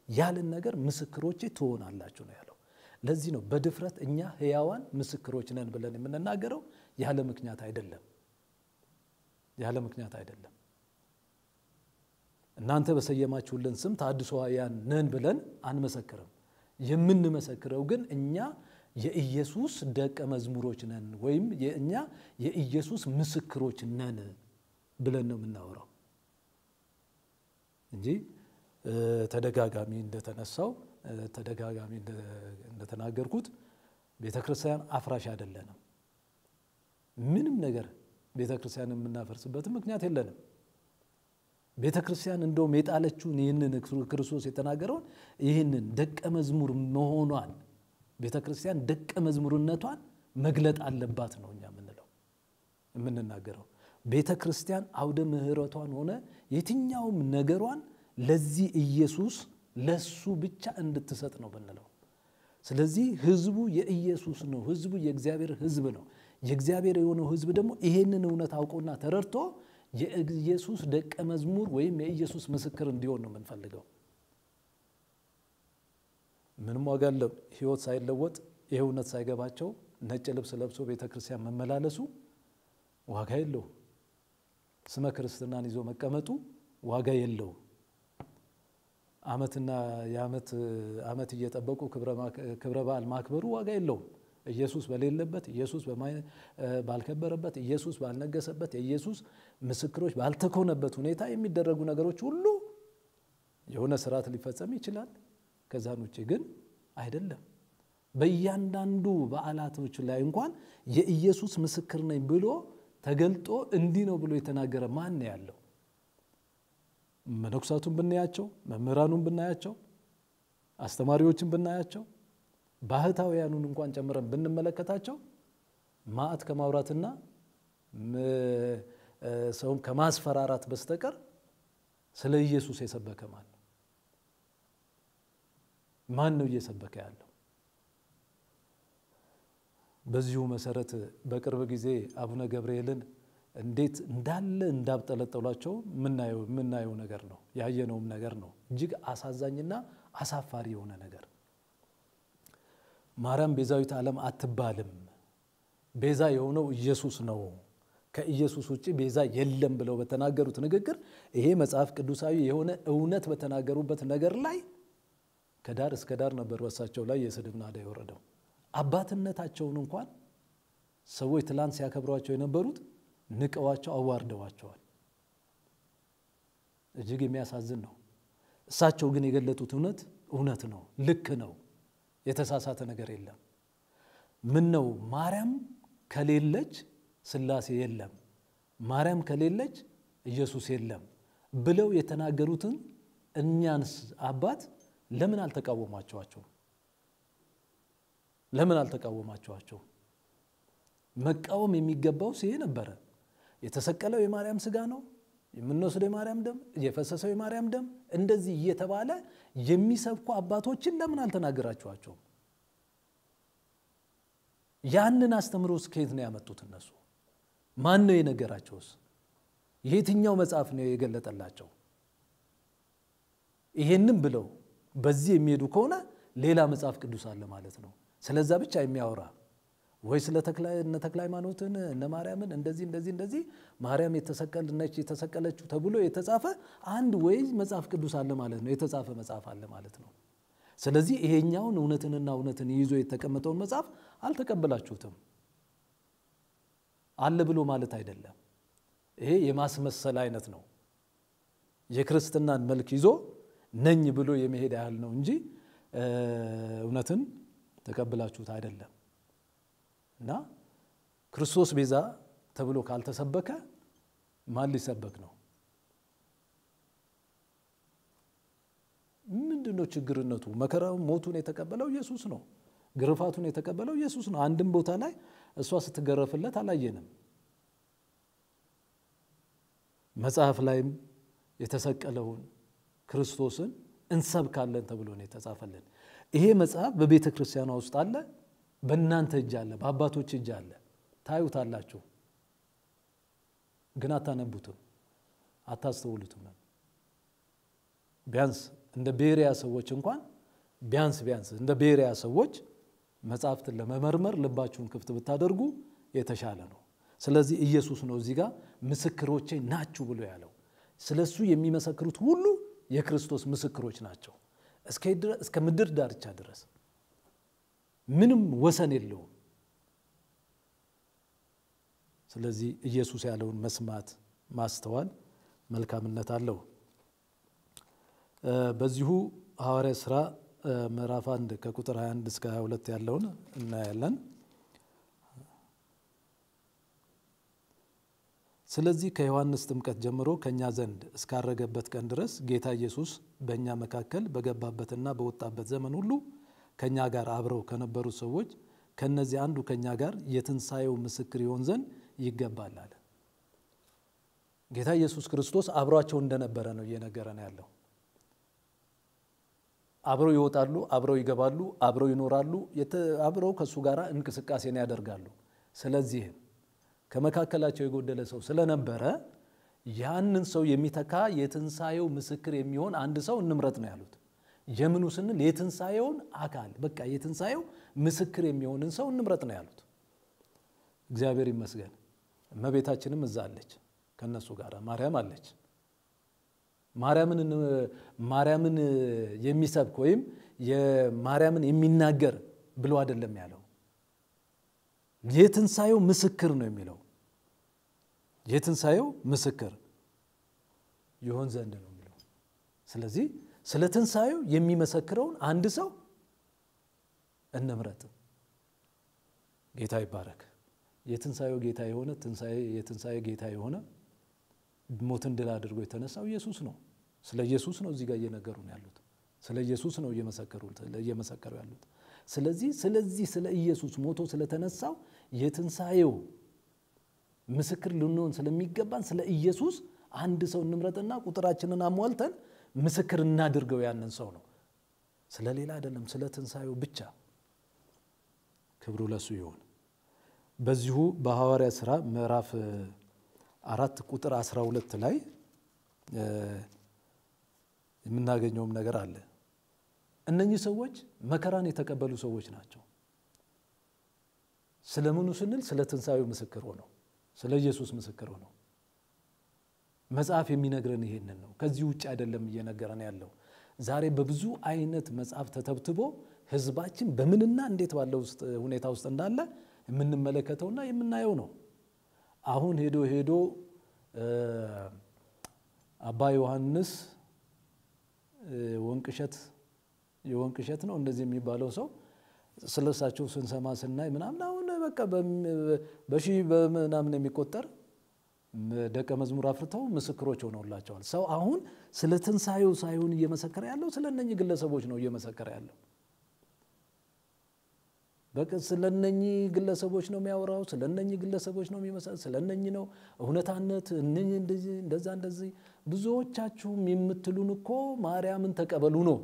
ያለን ነገር ምስክሮቼ ትሆናላችሁ ነው ያለው። ለዚህ ነው በድፍረት እኛ ሕያዋን ምስክሮች ነን ብለን የምንናገረው፣ ያለ ምክንያት አይደለም። ያለ ምክንያት አይደለም። እናንተ በሰየማችሁልን ስም ተሐድሶአውያን ነን ብለን አንመሰክርም። የምንመሰክረው ግን እኛ የኢየሱስ ደቀ መዝሙሮች ነን ወይም እኛ የኢየሱስ ምስክሮች ነን ብለን ነው የምናወራው እንጂ ተደጋጋሚ እንደተነሳው ተደጋጋሚ እንደተናገርኩት ቤተክርስቲያን አፍራሽ አይደለንም። ምንም ነገር ቤተክርስቲያን የምናፈርስበት ምክንያት የለንም። ቤተክርስቲያን እንደውም የጣለችውን ይህንን ክርስቶስ የተናገረውን ይህንን ደቀ መዝሙር መሆኗን ቤተክርስቲያን ደቀ መዝሙርነቷን መግለጥ አለባት ነው እኛ የምንለው የምንናገረው። ቤተክርስቲያን አውደ ምሕረቷን ሆነ የትኛውም ነገሯን ለዚህ ኢየሱስ ለሱ ብቻ እንድትሰጥ ነው ብንለው። ስለዚህ ህዝቡ የኢየሱስ ነው። ህዝቡ የእግዚአብሔር ህዝብ ነው። የእግዚአብሔር የሆነው ህዝብ ደግሞ ይሄንን እውነት አውቆና ተረድቶ የኢየሱስ ደቀ መዝሙር ወይም የኢየሱስ ምስክር እንዲሆን ነው የምንፈልገው። ምንም ዋጋ የለም። ህይወት ሳይለወጥ ይሄ እውነት ሳይገባቸው ነጭ ልብስ ለብሶ ቤተክርስቲያን መመላለሱ ዋጋ የለውም። ስመ ክርስትናን ይዞ መቀመጡ ዋጋ የለውም። ዓመትና የዓመት ዓመት እየጠበቁ ክብረ በዓል ማክበሩ ዋጋ የለውም። ኢየሱስ በሌለበት፣ ኢየሱስ ባልከበረበት፣ ኢየሱስ ባልነገሰበት፣ የኢየሱስ ምስክሮች ባልተኮነበት ሁኔታ የሚደረጉ ነገሮች ሁሉ የሆነ ስርዓት ሊፈጸም ይችላል። ከዛን ውጪ ግን አይደለም። በእያንዳንዱ በዓላቶች ላይ እንኳን የኢየሱስ ምስክር ነኝ ብሎ ተገልጦ እንዲህ ነው ብሎ የተናገረ ማን ነው ያለው? መነኩሳቱን ብናያቸው፣ መምህራኑን ብናያቸው፣ አስተማሪዎችን ብናያቸው፣ ባህታውያኑን እንኳን ጨምረን ብንመለከታቸው ማዕት ከማውራትና ሰውን ከማስፈራራት በስተቀር ስለ ኢየሱስ የሰበከ ማን ነው? ማን ነው እየሰበከ ያለው? በዚሁ መሰረት በቅርብ ጊዜ አቡነ ገብርኤልን እንዴት እንዳለ እንዳብጠለጠሏቸው የምናየው ነገር ነው፣ ያየነውም ነገር ነው። እጅግ አሳዛኝና አሳፋሪ የሆነ ነገር። ማርያም ቤዛዊት ዓለም አትባልም፣ ቤዛ የሆነው ኢየሱስ ነው፣ ከኢየሱስ ውጭ ቤዛ የለም ብለው በተናገሩት ንግግር ይሄ መጽሐፍ ቅዱሳዊ የሆነ እውነት በተናገሩበት ነገር ላይ ከዳር እስከ ዳር ነበር በሳቸው ላይ የስድብ ናዳ የወረደው። አባትነታቸውን እንኳን ሰዎች ትላንት ሲያከብሯቸው የነበሩት ንቀዋቸው አዋርደዋቸዋል። እጅግ የሚያሳዝን ነው። እሳቸው ግን የገለጡት እውነት እውነት ነው፣ ልክ ነው፣ የተሳሳተ ነገር የለም። ምን ነው ማርያም ከሌለች ስላሴ የለም፣ ማርያም ከሌለች ኢየሱስ የለም ብለው የተናገሩትን እኛንስ አባት ለምን አልተቃወሟቸዋቸው? ለምን አልተቃወማቸዋቸው? መቃወም የሚገባው ይሄ ነበረ። የተሰቀለው የማርያም ስጋ ነው፣ የምንወስደው የማርያም ደም፣ የፈሰሰው የማርያም ደም፣ እንደዚህ እየተባለ የሚሰብኩ አባቶችን ለምን አልተናገራችኋቸውም? ያንን አስተምሮስ ከየት ነው ያመጡት እነሱ? ማን ነው የነገራቸውስ? የትኛው መጽሐፍ ነው የገለጠላቸው? ይሄንን ብለው በዚህ የሚሄዱ ከሆነ ሌላ መጽሐፍ ቅዱስ አለ ማለት ነው። ስለዛ ብቻ የሚያወራ ወይ ስለ ተክለ ሃይማኖትን እነ ማርያምን እንደዚህ እንደዚህ እንደዚህ ማርያም የተሰቀለች የተሰቀለችው ተብሎ የተጻፈ አንድ ወይ መጽሐፍ ቅዱስ አለ ማለት ነው፣ የተጻፈ መጽሐፍ አለ ማለት ነው። ስለዚህ ይሄኛውን እውነትንና እውነትን ይዞ የተቀመጠውን መጽሐፍ አልተቀበላችሁትም። አለ ብሎ ማለት አይደለም። ይሄ የማስመሰል አይነት ነው። የክርስትናን መልክ ይዞ ነኝ ብሎ የመሄድ ያህል ነው እንጂ እውነትን ተቀብላችሁት አይደለም። እና ክርስቶስ ቤዛ ተብሎ ካልተሰበከ ማን ሊሰበክ ነው? ምንድነው ችግርነቱ? መከራውን ሞቱን የተቀበለው ኢየሱስ ነው። ግርፋቱን የተቀበለው ኢየሱስ ነው። አንድም ቦታ ላይ እሷ ስትገረፍለት አላየንም። መጽሐፍ ላይም የተሰቀለውን ክርስቶስን እንሰብካለን ተብሎ ነው የተጻፈልን። ይሄ መጽሐፍ በቤተ ክርስቲያኗ ውስጥ አለ፣ በእናንተ እጅ አለ፣ በአባቶች እጅ አለ። ታዩታላችሁ፣ ግን አታነቡትም፣ አታስተውሉትም። ቢያንስ እንደ ቤሪያ ሰዎች እንኳን ቢያንስ ቢያንስ እንደ ቤሪያ ሰዎች መጽሐፍትን ለመመርመር ልባችሁን ክፍት ብታደርጉ የተሻለ ነው። ስለዚህ ኢየሱስ ነው እዚህ ጋር ምስክሮቼ ናችሁ ብሎ ያለው። ስለሱ የሚመሰክሩት ሁሉ የክርስቶስ ምስክሮች ናቸው። እስከ ምድር ዳርቻ ድረስ ምንም ወሰን የለውም። ስለዚህ ኢየሱስ ያለውን መስማት ማስተዋል መልካምነት አለው። በዚሁ ሐዋርያ ሥራ ምዕራፍ 1 ከቁጥር 21 እስከ 22 ያለውን እናያለን። ስለዚህ ከዮሐንስ ጥምቀት ጀምሮ ከኛ ዘንድ እስካረገበት ቀን ድረስ ጌታ ኢየሱስ በእኛ መካከል በገባበትና በወጣበት ዘመን ሁሉ ከኛ ጋር አብረው ከነበሩት ሰዎች ከነዚህ አንዱ ከኛ ጋር የትንሣኤው ምስክር ይሆን ዘንድ ይገባል አለ። ጌታ ኢየሱስ ክርስቶስ አብሯቸው እንደነበረ ነው እየነገረን ያለው። አብረው ይወጣሉ፣ አብረው ይገባሉ፣ አብረው ይኖራሉ፣ አብረው ከእሱ ጋር እንቅስቃሴን ያደርጋሉ። ስለዚህም ከመካከላቸው የጎደለ ሰው ስለነበረ ያንን ሰው የሚተካ የትንሣኤው ምስክር የሚሆን አንድ ሰው እንምረጥ ነው ያሉት። የምኑ ስንል የትንሣኤውን አካል በቃ የትንሣኤው ምስክር የሚሆንን ሰው እንምረጥ ነው ያሉት። እግዚአብሔር ይመስገን። እመቤታችንም እዛ አለች ከነሱ ጋር ማርያም አለች። ማርያምን የሚሰብክ ወይም የማርያምን የሚናገር ብሎ አይደለም ያለው። የትንሣኤው ምስክር ነው የሚለው። የትንሣኤው ምስክር ይሆን ዘንድ ነው የሚለው። ስለዚህ ስለ ትንሣኤው የሚመሰክረውን አንድ ሰው እንምረጥ። ጌታ ይባረክ። የትንሣኤው ጌታ የሆነ የትንሣኤ ጌታ የሆነ ሞትን ድል አድርጎ የተነሳው ኢየሱስ ነው። ስለ ኢየሱስ ነው እዚህ ጋር እየነገሩ ነው ያሉት። ስለ ኢየሱስ ነው እየመሰከሩ ያሉት። ስለዚህ ስለ ኢየሱስ ሞቶ ስለተነሳው የትንሣኤው ምስክር ልንሆን ስለሚገባን ስለ ኢየሱስ አንድ ሰው እንምረጥና ቁጥራችንን አሟልተን ምስክር እናድርገው ያንን ሰው ነው። ስለ ሌላ አይደለም፣ ስለ ትንሣኤው ብቻ። ክብሩ ለሱ ይሁን። በዚሁ በሐዋርያት ሥራ ምዕራፍ 4 ቁጥር 12 ላይ የምናገኘውም ነገር አለ። እነኚህ ሰዎች መከራን የተቀበሉ ሰዎች ናቸው። ስለምኑ ስንል ስለ ትንሣኤው ምስክር ሆነው፣ ስለ ኢየሱስ ምስክር ሆነው። መጽሐፍ የሚነግረን ይሄንን ነው። ከዚህ ውጭ አይደለም እየነገረን ያለው። ዛሬ በብዙ አይነት መጽሐፍ ተተብትቦ ሕዝባችን በምንና እንዴት ባለው ሁኔታ ውስጥ እንዳለ የምንመለከተውና የምናየው ነው። አሁን ሄዶ ሄዶ አባ ዮሐንስ ወንቅሸት የወንቅሸት ነው እንደዚህ የሚባለው ሰው ስለሳቸው ስንሰማ ስናይ ምናምን አሁን በቃ በሺህ በምናምን የሚቆጠር ደቀ መዝሙር አፍርተው ምስክሮች ሆነውላቸዋል። ሰው አሁን ስለ ትንሣኤው ሳይሆን እየመሰከረ ያለው ስለ እነኚህ ግለሰቦች ነው እየመሰከረ ያለው። በቃ ስለ እነኚህ ግለሰቦች ነው የሚያወራው፣ ስለ እነኚህ ግለሰቦች ነው የሚመሰክረው፣ ስለ እነኚህ ነው እውነታነት፣ እነኚህ እንደዚህ እንደዛ እንደዚህ። ብዙዎቻችሁም የምትሉን እኮ ማርያምን ተቀበሉ ነው።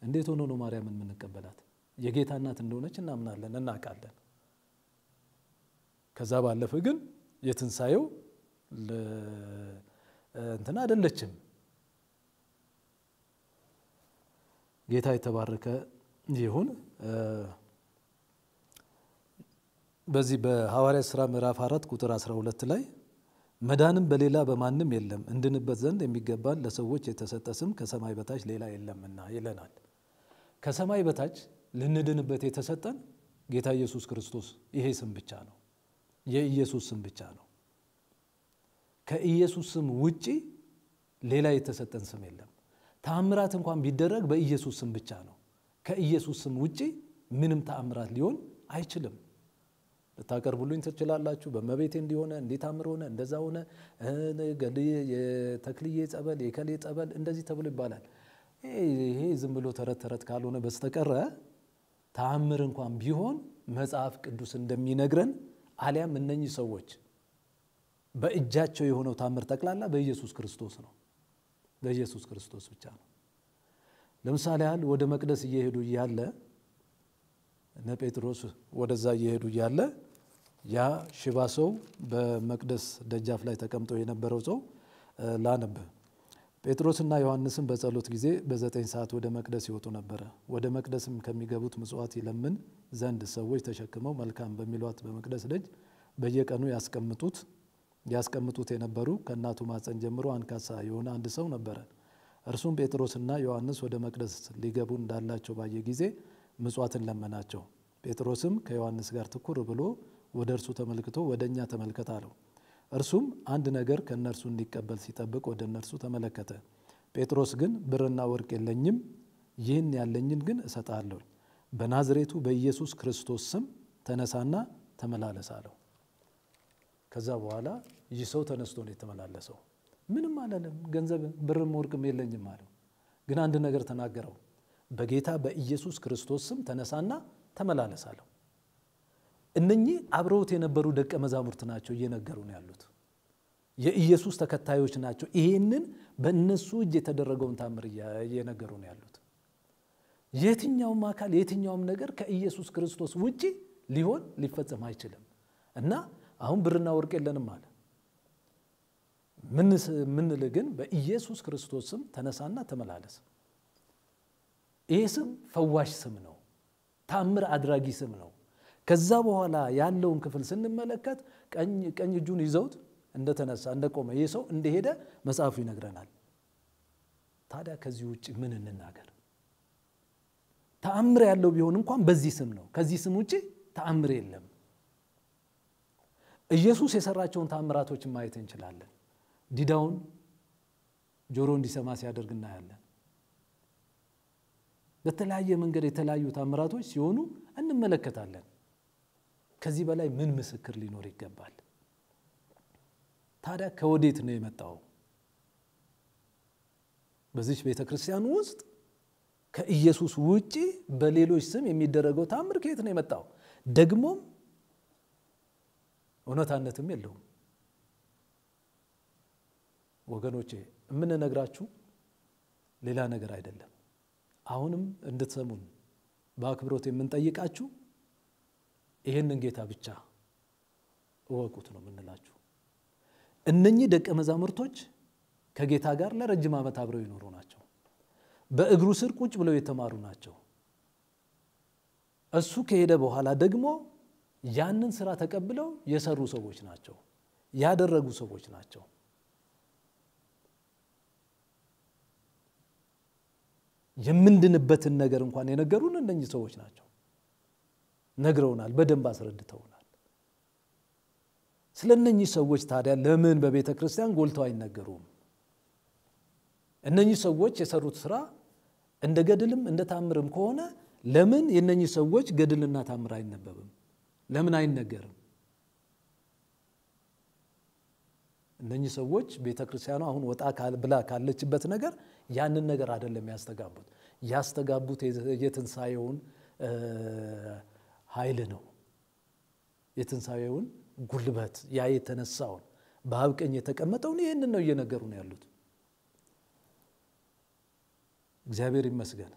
እንዴት ሆኖ ነው ማርያምን የምንቀበላት? የጌታ እናት እንደሆነች እናምናለን፣ እናውቃለን። ከዛ ባለፈ ግን የትንሣኤው እንትን አይደለችም። ጌታ የተባረከ ይሁን። በዚህ በሐዋርያት ሥራ ምዕራፍ 4 ቁጥር 12 ላይ መዳንም በሌላ በማንም የለም እንድንበት ዘንድ የሚገባን ለሰዎች የተሰጠ ስም ከሰማይ በታች ሌላ የለምና ይለናል። ከሰማይ በታች ልንድንበት የተሰጠን ጌታ ኢየሱስ ክርስቶስ ይሄ ስም ብቻ ነው። የኢየሱስ ስም ብቻ ነው። ከኢየሱስ ስም ውጪ ሌላ የተሰጠን ስም የለም። ተአምራት እንኳን ቢደረግ በኢየሱስ ስም ብቻ ነው። ከኢየሱስ ስም ውጪ ምንም ተአምራት ሊሆን አይችልም። ልታቀርቡልኝ ትችላላችሁ። በመቤቴ እንዲሆነ እንዲህ ታምር ሆነ እንደዛ ሆነ የተክልዬ ጸበል የከሌ ጸበል እንደዚህ ተብሎ ይባላል። ይሄ ዝም ብሎ ተረት ተረት ካልሆነ በስተቀረ ተአምር እንኳን ቢሆን መጽሐፍ ቅዱስ እንደሚነግረን አሊያም እነኚህ ሰዎች በእጃቸው የሆነው ታምር ጠቅላላ በኢየሱስ ክርስቶስ ነው። በኢየሱስ ክርስቶስ ብቻ ነው። ለምሳሌ ያህል ወደ መቅደስ እየሄዱ እያለ እነ ጴጥሮስ ወደዛ እየሄዱ እያለ ያ ሽባ ሰው በመቅደስ ደጃፍ ላይ ተቀምጦ የነበረው ሰው ላነብ። ጴጥሮስና ዮሐንስም በጸሎት ጊዜ በ9 ሰዓት ወደ መቅደስ ይወጡ ነበረ። ወደ መቅደስም ከሚገቡት ምጽዋት ይለምን ዘንድ ሰዎች ተሸክመው መልካም በሚሏት በመቅደስ ደጅ በየቀኑ ያስቀምጡት የነበሩ ከእናቱ ማፀን ጀምሮ አንካሳ የሆነ አንድ ሰው ነበረ። እርሱም ጴጥሮስና ዮሐንስ ወደ መቅደስ ሊገቡ እንዳላቸው ባየ ጊዜ ምጽዋትን ለመናቸው። ጴጥሮስም ከዮሐንስ ጋር ትኩር ብሎ ወደ እርሱ ተመልክቶ ወደ እኛ ተመልከት አለው። እርሱም አንድ ነገር ከእነርሱ እንዲቀበል ሲጠብቅ ወደ እነርሱ ተመለከተ። ጴጥሮስ ግን ብርና ወርቅ የለኝም፣ ይህን ያለኝን ግን እሰጥሃለሁ፣ በናዝሬቱ በኢየሱስ ክርስቶስ ስም ተነሳና ተመላለስ አለው። ከዛ በኋላ ይህ ሰው ተነስቶ ነው የተመላለሰው። ምንም አላለም። ገንዘብ ብርም ወርቅም የለኝም አለው። ግን አንድ ነገር ተናገረው። በጌታ በኢየሱስ ክርስቶስ ስም ተነሳና ተመላለስ አለው። እነኚህ አብረውት የነበሩ ደቀ መዛሙርት ናቸው እየነገሩ ነው ያሉት። የኢየሱስ ተከታዮች ናቸው። ይሄንን በእነሱ እጅ የተደረገውን ታምር እየነገሩ ነው ያሉት። የትኛውም አካል የትኛውም ነገር ከኢየሱስ ክርስቶስ ውጪ ሊሆን ሊፈጸም አይችልም። እና አሁን ብርና ወርቅ የለንም አለ። ምንል ግን በኢየሱስ ክርስቶስ ስም ተነሳና ተመላለስ። ይሄ ስም ፈዋሽ ስም ነው። ታምር አድራጊ ስም ነው። ከዛ በኋላ ያለውን ክፍል ስንመለከት ቀኝ እጁን ይዘውት እንደተነሳ እንደቆመ ይህ ሰው እንደሄደ መጽሐፉ ይነግረናል። ታዲያ ከዚህ ውጭ ምን እንናገር? ተአምር ያለው ቢሆን እንኳን በዚህ ስም ነው። ከዚህ ስም ውጭ ተአምር የለም። ኢየሱስ የሰራቸውን ተአምራቶችን ማየት እንችላለን። ዲዳውን ጆሮ እንዲሰማ ሲያደርግ እናያለን። በተለያየ መንገድ የተለያዩ ተአምራቶች ሲሆኑ እንመለከታለን። ከዚህ በላይ ምን ምስክር ሊኖር ይገባል? ታዲያ ከወዴት ነው የመጣው? በዚች ቤተ ክርስቲያን ውስጥ ከኢየሱስ ውጪ በሌሎች ስም የሚደረገው ተአምር ከየት ነው የመጣው? ደግሞም እውነታነትም የለውም። ወገኖቼ የምንነግራችሁ ሌላ ነገር አይደለም። አሁንም እንድትሰሙን በአክብሮት የምንጠይቃችሁ ይህንን ጌታ ብቻ እወቁት ነው የምንላችሁ። እነኚህ ደቀ መዛሙርቶች ከጌታ ጋር ለረጅም ዓመት አብረው የኖሩ ናቸው። በእግሩ ስር ቁጭ ብለው የተማሩ ናቸው። እሱ ከሄደ በኋላ ደግሞ ያንን ስራ ተቀብለው የሰሩ ሰዎች ናቸው፣ ያደረጉ ሰዎች ናቸው። የምንድንበትን ነገር እንኳን የነገሩን እነኚህ ሰዎች ናቸው። ነግረውናል፣ በደንብ አስረድተውናል። ስለ እነኚህ ሰዎች ታዲያ ለምን በቤተ ክርስቲያን ጎልተው አይነገሩም? እነኚህ ሰዎች የሰሩት ስራ እንደ ገድልም እንደ ታምርም ከሆነ ለምን የእነኚህ ሰዎች ገድልና ታምር አይነበብም? ለምን አይነገርም? እነኚህ ሰዎች ቤተ ክርስቲያኗ አሁን ወጣ ብላ ካለችበት ነገር ያንን ነገር አይደለም ያስተጋቡት። ያስተጋቡት የትንሣኤውን ኃይል ነው። የትንሣኤውን ጉልበት፣ ያ የተነሳውን በአብ ቀኝ የተቀመጠውን ይህንን ነው እየነገሩ ነው ያሉት። እግዚአብሔር ይመስገን።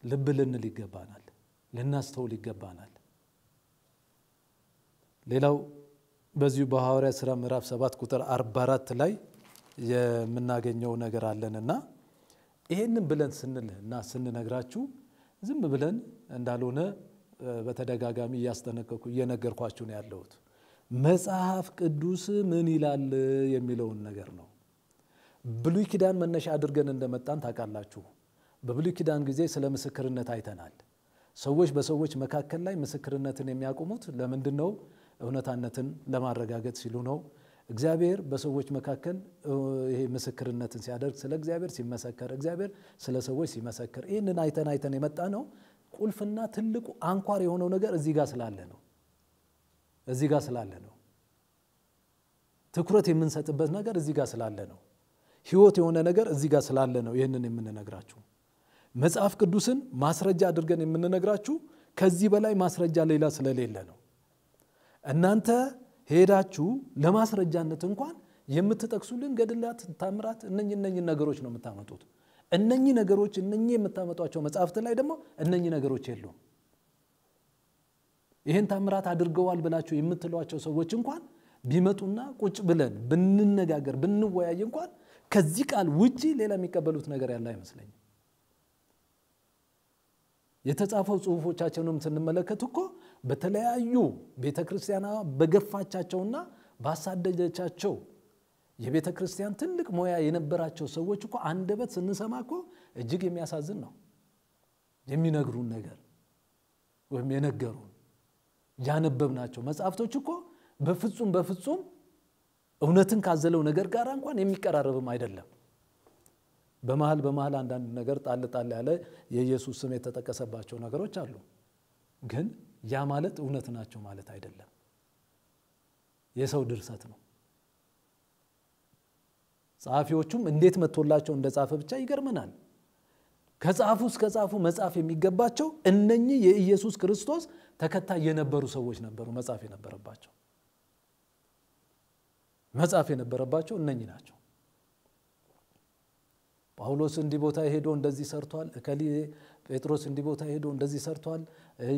ልብ ልንል ይገባናል፣ ልናስተውል ይገባናል። ሌላው በዚሁ በሐዋርያት ሥራ ምዕራፍ 7 ቁጥር 44 ላይ የምናገኘው ነገር አለንና ይሄንን ብለን ስንል እና ስንነግራችሁ ዝም ብለን እንዳልሆነ በተደጋጋሚ እያስጠነቀቁ እየነገርኳችሁ ነው ያለሁት። መጽሐፍ ቅዱስ ምን ይላል የሚለውን ነገር ነው። ብሉይ ኪዳን መነሻ አድርገን እንደመጣን ታውቃላችሁ። በብሉይ ኪዳን ጊዜ ስለ ምስክርነት አይተናል። ሰዎች በሰዎች መካከል ላይ ምስክርነትን የሚያቆሙት ለምንድን ነው? እውነታነትን ለማረጋገጥ ሲሉ ነው። እግዚአብሔር በሰዎች መካከል ይሄ ምስክርነትን ሲያደርግ ስለ እግዚአብሔር ሲመሰከር፣ እግዚአብሔር ስለ ሰዎች ሲመሰክር፣ ይህንን አይተን አይተን የመጣ ነው። ቁልፍና ትልቁ አንኳር የሆነው ነገር እዚህ ጋር ስላለ ነው። እዚህ ጋር ስላለ ነው። ትኩረት የምንሰጥበት ነገር እዚህ ጋር ስላለ ነው። ሕይወት የሆነ ነገር እዚህ ጋር ስላለ ነው። ይህንን የምንነግራችሁ መጽሐፍ ቅዱስን ማስረጃ አድርገን የምንነግራችሁ ከዚህ በላይ ማስረጃ ሌላ ስለሌለ ነው። እናንተ ሄዳችሁ ለማስረጃነት እንኳን የምትጠቅሱልን ገድላት፣ ታምራት እነኚህ እነኚህ ነገሮች ነው የምታመጡት። እነኚህ ነገሮች እነኚህ የምታመጧቸው መጽሐፍት ላይ ደግሞ እነኚህ ነገሮች የሉም። ይህን ታምራት አድርገዋል ብላችሁ የምትሏቸው ሰዎች እንኳን ቢመጡና ቁጭ ብለን ብንነጋገር ብንወያይ እንኳን ከዚህ ቃል ውጪ ሌላ የሚቀበሉት ነገር ያለ አይመስለኝም። የተጻፈው ጽሑፎቻቸውንም ስንመለከት እኮ በተለያዩ ቤተ ክርስቲያን በገፋቻቸውና ባሳደደቻቸው የቤተ ክርስቲያን ትልቅ ሙያ የነበራቸው ሰዎች እኮ አንደበት ስንሰማ እኮ እጅግ የሚያሳዝን ነው። የሚነግሩን ነገር ወይም የነገሩን ያነበብናቸው መጽሐፍቶች እኮ በፍጹም በፍጹም እውነትን ካዘለው ነገር ጋር እንኳን የሚቀራረብም አይደለም። በመሃል በመሃል አንዳንድ ነገር ጣል ጣል ያለ የኢየሱስ ስም የተጠቀሰባቸው ነገሮች አሉ። ግን ያ ማለት እውነት ናቸው ማለት አይደለም። የሰው ድርሰት ነው። ጸሐፊዎቹም እንዴት መጥቶላቸው እንደጻፈ ብቻ ይገርመናል። ከጻፉ እስከ ጻፉ መጻፍ የሚገባቸው እነኚህ የኢየሱስ ክርስቶስ ተከታይ የነበሩ ሰዎች ነበሩ። መጻፍ የነበረባቸው እነኚህ ናቸው። ጳውሎስ እንዲህ ቦታ ሄዶ እንደዚህ ሰርቷል፣ እከሌ ጴጥሮስ እንዲህ ቦታ ሄዶ እንደዚህ ሰርቷል፣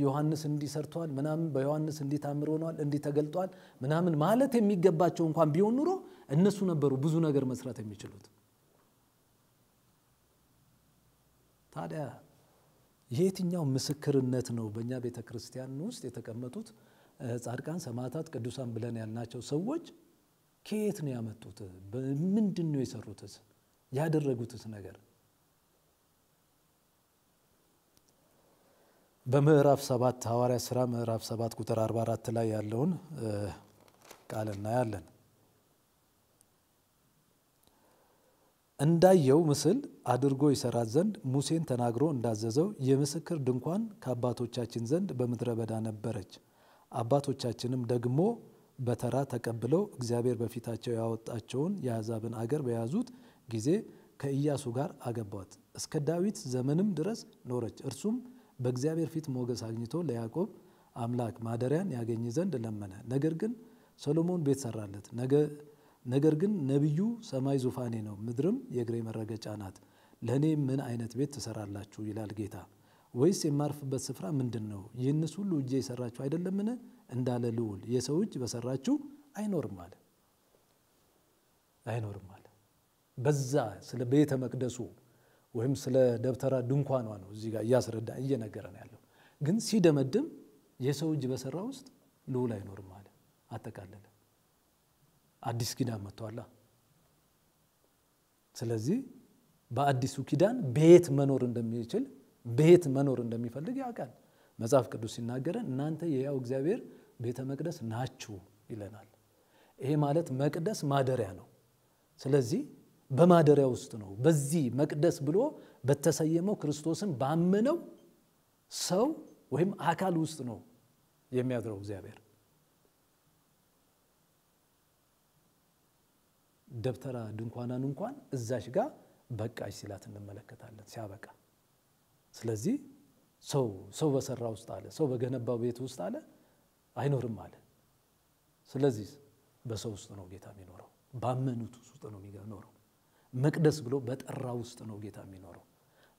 ዮሐንስ እንዲህ ሰርቷል፣ ምናምን በዮሐንስ እንዲህ ታምር ሆኗል፣ እንዲህ ተገልጧል ምናምን ማለት የሚገባቸው እንኳን ቢሆን ኑሮ እነሱ ነበሩ ብዙ ነገር መስራት የሚችሉት። ታዲያ የትኛው ምስክርነት ነው በእኛ ቤተ ክርስቲያን ውስጥ የተቀመጡት ጻድቃን፣ ሰማዕታት፣ ቅዱሳን ብለን ያልናቸው ሰዎች ከየት ነው ያመጡት? ምንድን ነው የሰሩትስ? ያደረጉትስ ነገር? በምዕራፍ 7 ሐዋርያ ሥራ ምዕራፍ 7 ቁጥር 44 ላይ ያለውን ቃል እናያለን። እንዳየው ምስል አድርጎ ይሰራት ዘንድ ሙሴን ተናግሮ እንዳዘዘው የምስክር ድንኳን ከአባቶቻችን ዘንድ በምድረ በዳ ነበረች። አባቶቻችንም ደግሞ በተራ ተቀብለው እግዚአብሔር በፊታቸው ያወጣቸውን የአሕዛብን አገር በያዙት ጊዜ ከኢያሱ ጋር አገቧት። እስከ ዳዊት ዘመንም ድረስ ኖረች። እርሱም በእግዚአብሔር ፊት ሞገስ አግኝቶ ለያዕቆብ አምላክ ማደሪያን ያገኝ ዘንድ ለመነ። ነገር ግን ሰሎሞን ቤት ሰራለት። ነገር ግን ነቢዩ ሰማይ ዙፋኔ ነው፣ ምድርም የእግሬ መረገጫ ናት። ለእኔ ምን አይነት ቤት ትሰራላችሁ? ይላል ጌታ። ወይስ የማርፍበት ስፍራ ምንድን ነው? ይህንስ ሁሉ እጄ የሰራችሁ አይደለምን? እንዳለ ልዑል የሰው እጅ በሰራችሁ አይኖርም አለ። አይኖርም አለ። በዛ ስለ ቤተ መቅደሱ ወይም ስለ ደብተራ ድንኳኗ ነው እዚህ ጋር እያስረዳ እየነገረን ያለው። ግን ሲደመድም የሰው እጅ በሰራ ውስጥ ልዑል አይኖርም አለ። አጠቃለለ። አዲስ ኪዳን መጥቷላ። ስለዚህ በአዲሱ ኪዳን ቤት መኖር እንደሚችል፣ ቤት መኖር እንደሚፈልግ ያውቃል። መጽሐፍ ቅዱስ ሲናገረን እናንተ የሕያው እግዚአብሔር ቤተ መቅደስ ናችሁ ይለናል። ይሄ ማለት መቅደስ ማደሪያ ነው። ስለዚህ በማደሪያ ውስጥ ነው። በዚህ መቅደስ ብሎ በተሰየመው ክርስቶስን ባመነው ሰው ወይም አካል ውስጥ ነው የሚያድረው እግዚአብሔር። ደብተራ ድንኳናን እንኳን እዛሽ ጋር በቃች ሲላት እንመለከታለን ሲያበቃ። ስለዚህ ሰው በሰራ ውስጥ አለ፣ ሰው በገነባው ቤት ውስጥ አለ አይኖርም አለ። ስለዚህ በሰው ውስጥ ነው ጌታ የሚኖረው፣ ባመኑት ውስጥ ነው የሚኖረው። መቅደስ ብሎ በጠራ ውስጥ ነው ጌታ የሚኖረው